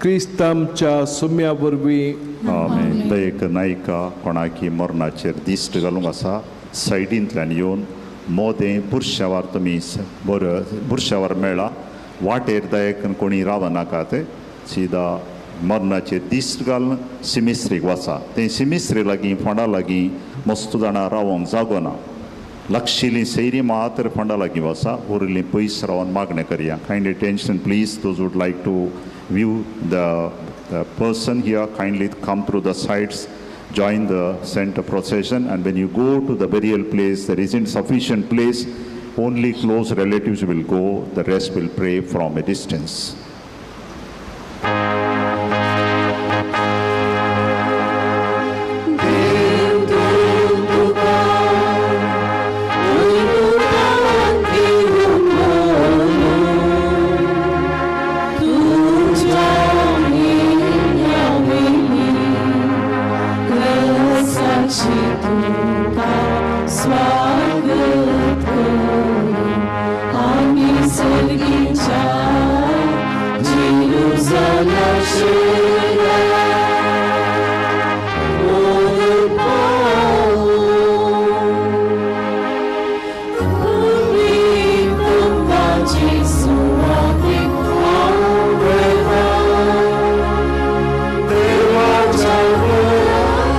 क्रिस्त आमच्या सोम्या वरवीं. आमेन. दयेक नायका कोणाकी मरणाचेर दिश्ट घालूंक आसा सायडींतल्यान येवन मोदें बुरशावार तुमी बरो बुरशावार मेळ्ळा वाटेर दयेक कोणी रावनाकात सिदा मरणाचेर दिश्ट घालून सिमिस्त्रीक वचा. तें सिमिस्त्री लागीं फोंडा लागीं मस्त जाणां रावोंक जागो ना. लागशिल्लीं सैरी मात्र फोंडा लागीं वचा, उरिल्लीं पयस रावन मागणें करया. Kind attention please. Those would like to view the person here, kindly come through the sides, join the center procession, and when you go to the burial place, there isn't sufficient place, only close relatives will go, the rest will pray from a distance. देवाची तुका स्वागत करूं आमी सर्गीच्या जेरुजाला शेरा मोरून पावूं तुमी तुमची सुवातीक आवडता देवाच्या घरांत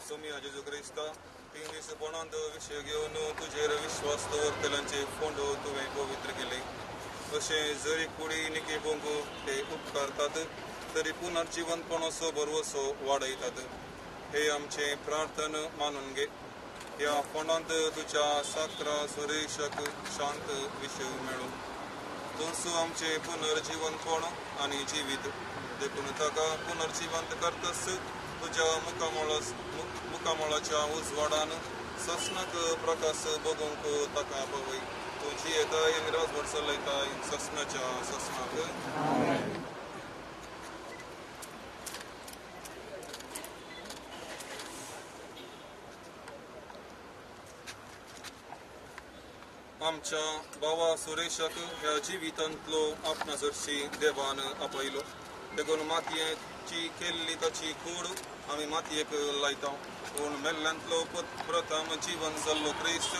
सोमिया जेजू क्रिस्ता तीन दीस पणांत विशय घेवन तुजेर विश्वास दवरतल्यांचे फोंडो तुवें पवित्र केले. तशें जरी कुडी निकेबोंक ते उपकारतात तरी पुनर्जिवंतपणाचो भरवसो वाडयतात. हे आमचें प्रार्थन मानून घे. ह्या फोंडांत तुज्या साक्रा सुरेशक शांत विशय मेळूं. तूंच आमचें पुनर्जिवंतपण आनी जिवीत देखून ताका पुनर्जिवंत करतस तुज्या मुखामळाच्या उजवाडान ससनाक प्रकाश बगूंक ताका पवय. तूं जियेताय आनी राजवट चलयताय ससनाच्या ससनाक. आमच्या बाबा सुरेशाक ह्या जिवितांतलो आपणा सरशी देवान आपयलो. देखून मातयेची केल्ली ताची कूड आमी मातयेक लायता. पूण मेल्ल्यांतलो प्रथम जिवन जाल्लो क्रिस्त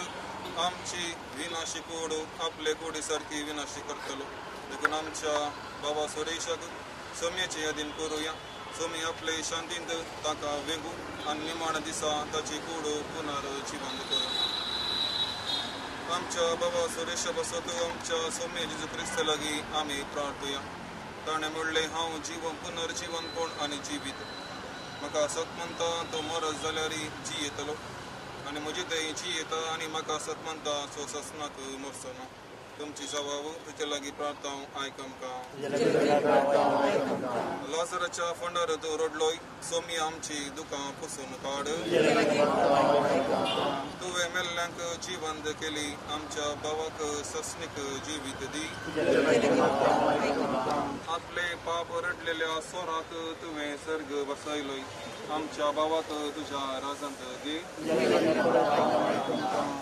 आमची विनाशी कूड आपले कुडी सारकी विनाशी करतलो. देखून आमच्या बाबा सुरेशाक सोम्याचे यादीन करुया. सोमी आपले शांतींत ताका वेगू आनी निमाण दिसा ताची कूड पुनर्जिवंत करूं. आमच्या बाबा सुरेशा पासत आमच्या सोम्या जेजू क्रिस्ता लागीं आमी प्रार्थुया. ताणें म्हणलें, हांव जिवन पुनर्जिवनपण आनी जिवीत. म्हाका सत म्हणटा तो मरत जाल्यार जियेतलो आनी म्हजे थंय जियेता आनी म्हाका सत म्हणटा सो ससनाक मरचो ना. तुमची जबाब तुजे लागीं प्रार्थना आयक आमकां. लाजराच्या फोंडार तूं रडलोय, सोमी आमची दुकां पुसून काड. तुवें मेल्ल्यांक जिवंत केली, आमच्या भावाक ससनीक जिवीत दी. आपले पाप रडलेल्या सोराक तुवें सर्ग बसयलोय, आमच्या भावाक तुज्या राजांत घे.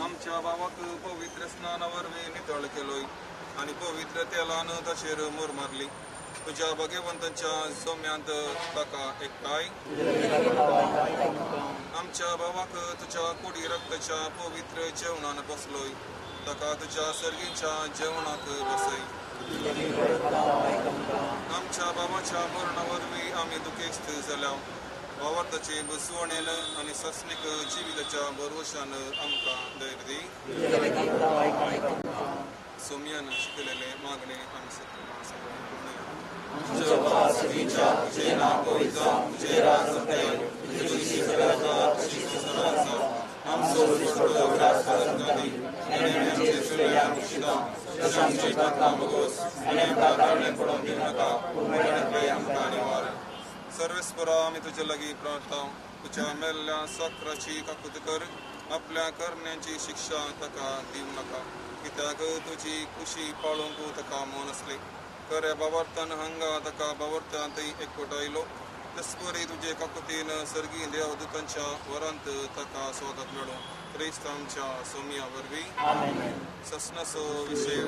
आमच्या भावाक पवित्र स्नाना वरवीं नितळ केलोय आनी पवित्र तेलान ताचेर मोर मारली. तुज्या भाग्यवंतांच्या जम्यांत ताका एकठांय. आमच्या भावाक तुज्या कुडी रक्ताच्या पवित्र जेवणान बसलोय, ताका तुज्या सर्गीच्या जेवणाक बसय. आमच्या बाबाच्या मरणा वरवीं आमी दुखेस्त जाल्या. भावार्थाचे बसवणेन आनी ससनीक जिविताच्या भरवशान आमकां धैर्य दी. सोम्यान शिकलेले मागणे आमी सगळें. तुजें नांव पवित्र जावं, तुजें राज येवं, तुजी इत्सा जाता तशी संवसारांत जावं. आमचो दिसपट्टो ग्रास आमकां दी आनी आमचे चुकले आमकां तशें आमची पातकां भोगोस आनी आमकां ताळणें पडोवंक दिवं नाका, पूण मरणांतले आमकां निवार. सर्वेस्परा आमी तुजे लागीं प्रार्थना. तुज्या मेल्ल्या साक्राची काकूत कर, आपल्या करण्यांची शिक्षा ताका दिवं नाका, कित्याक तुजी खुशी पाळोवंक ताका मन आसली. खऱ्या बाबार्थान हांगा ताका बाबार्थांतय एकवटायलो. तस्वरी तुजे काकुतीन सर्गी देवदूतांच्या वरांत ताका स्वागत मेळूं. क्रिस्त आमच्या सोमिया वरवीं. ससनाचो विशय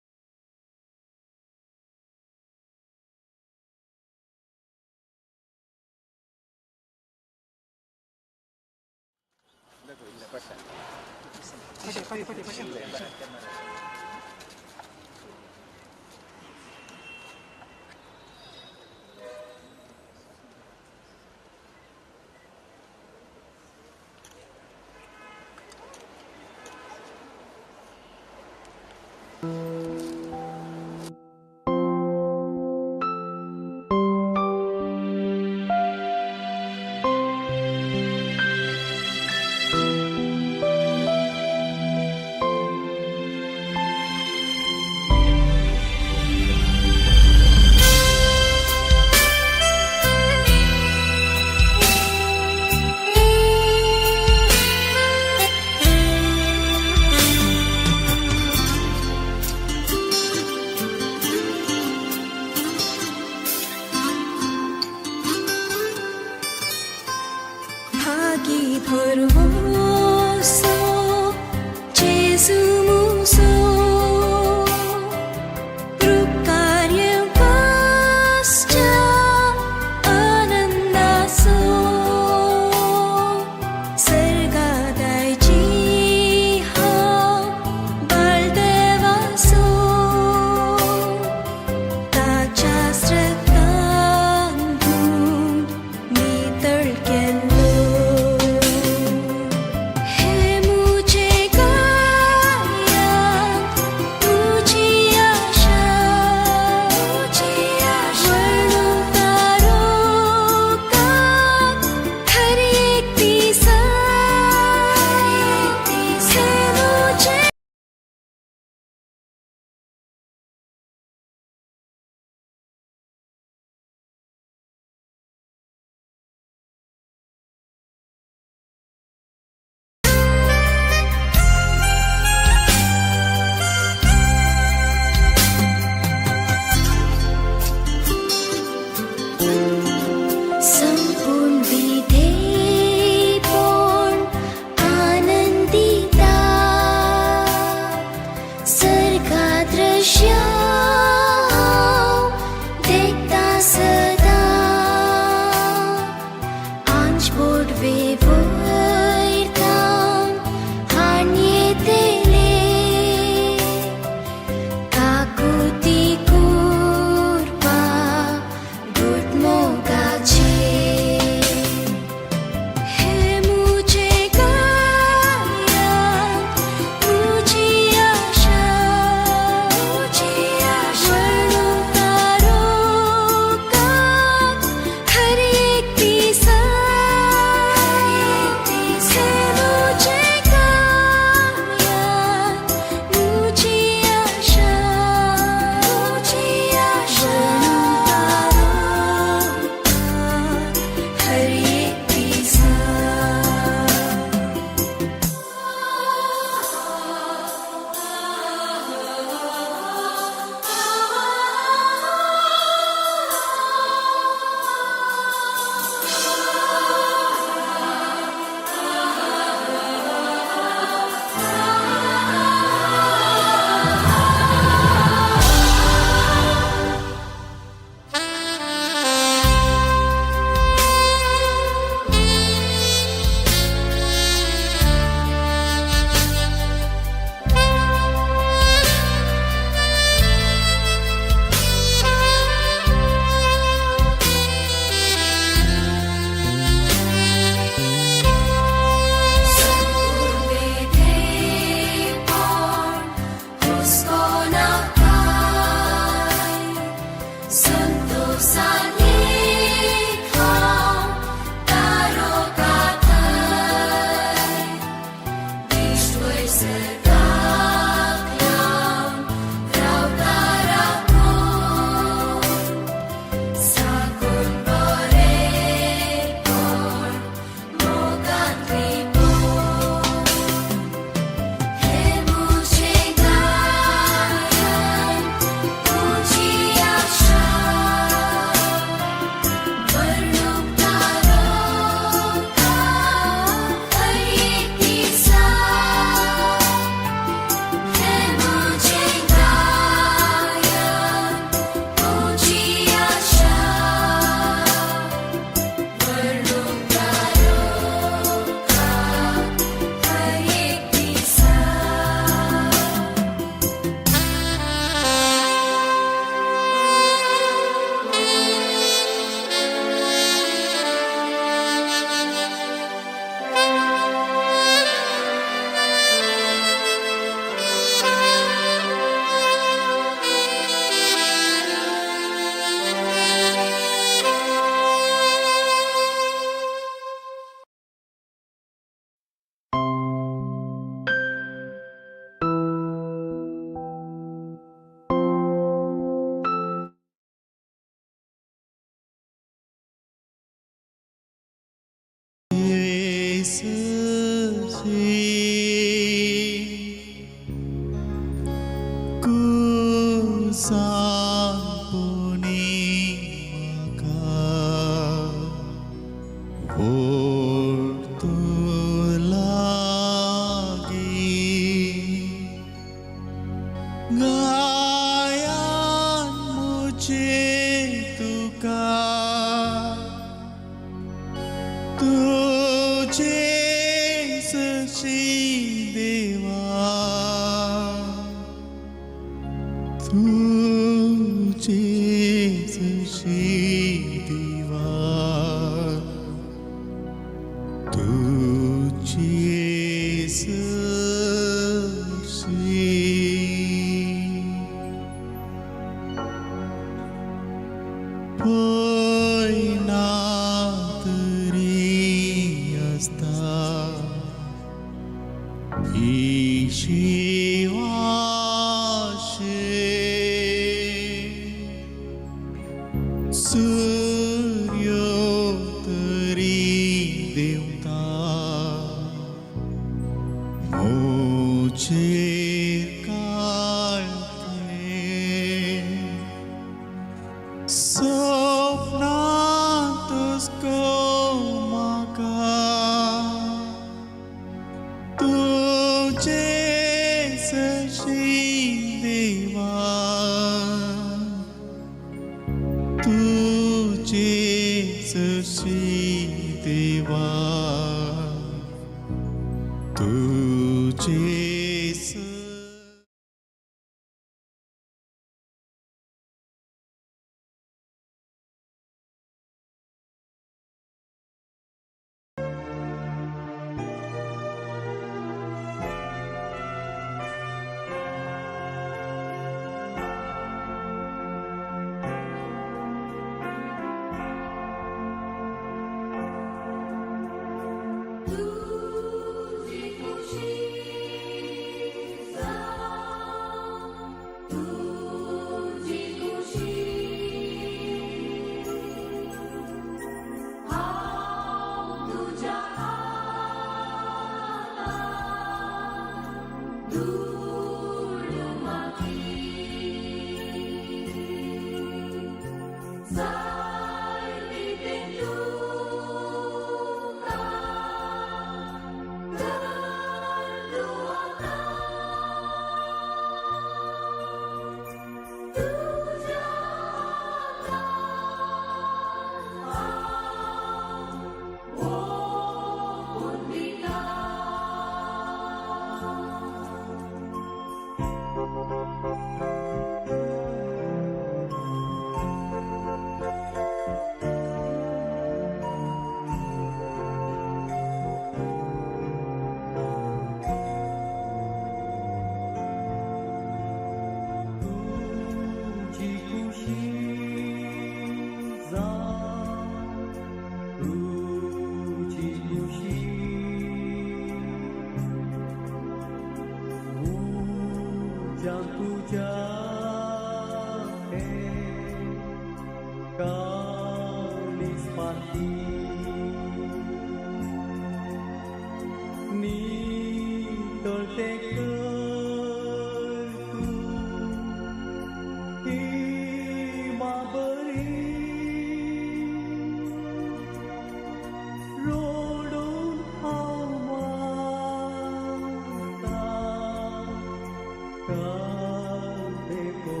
दालपेपणी.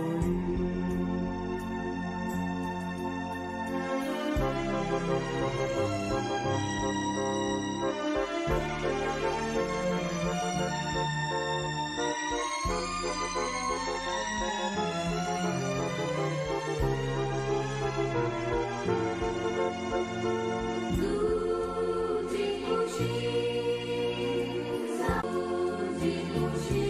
तुझी खुशी, तुझी खुशी.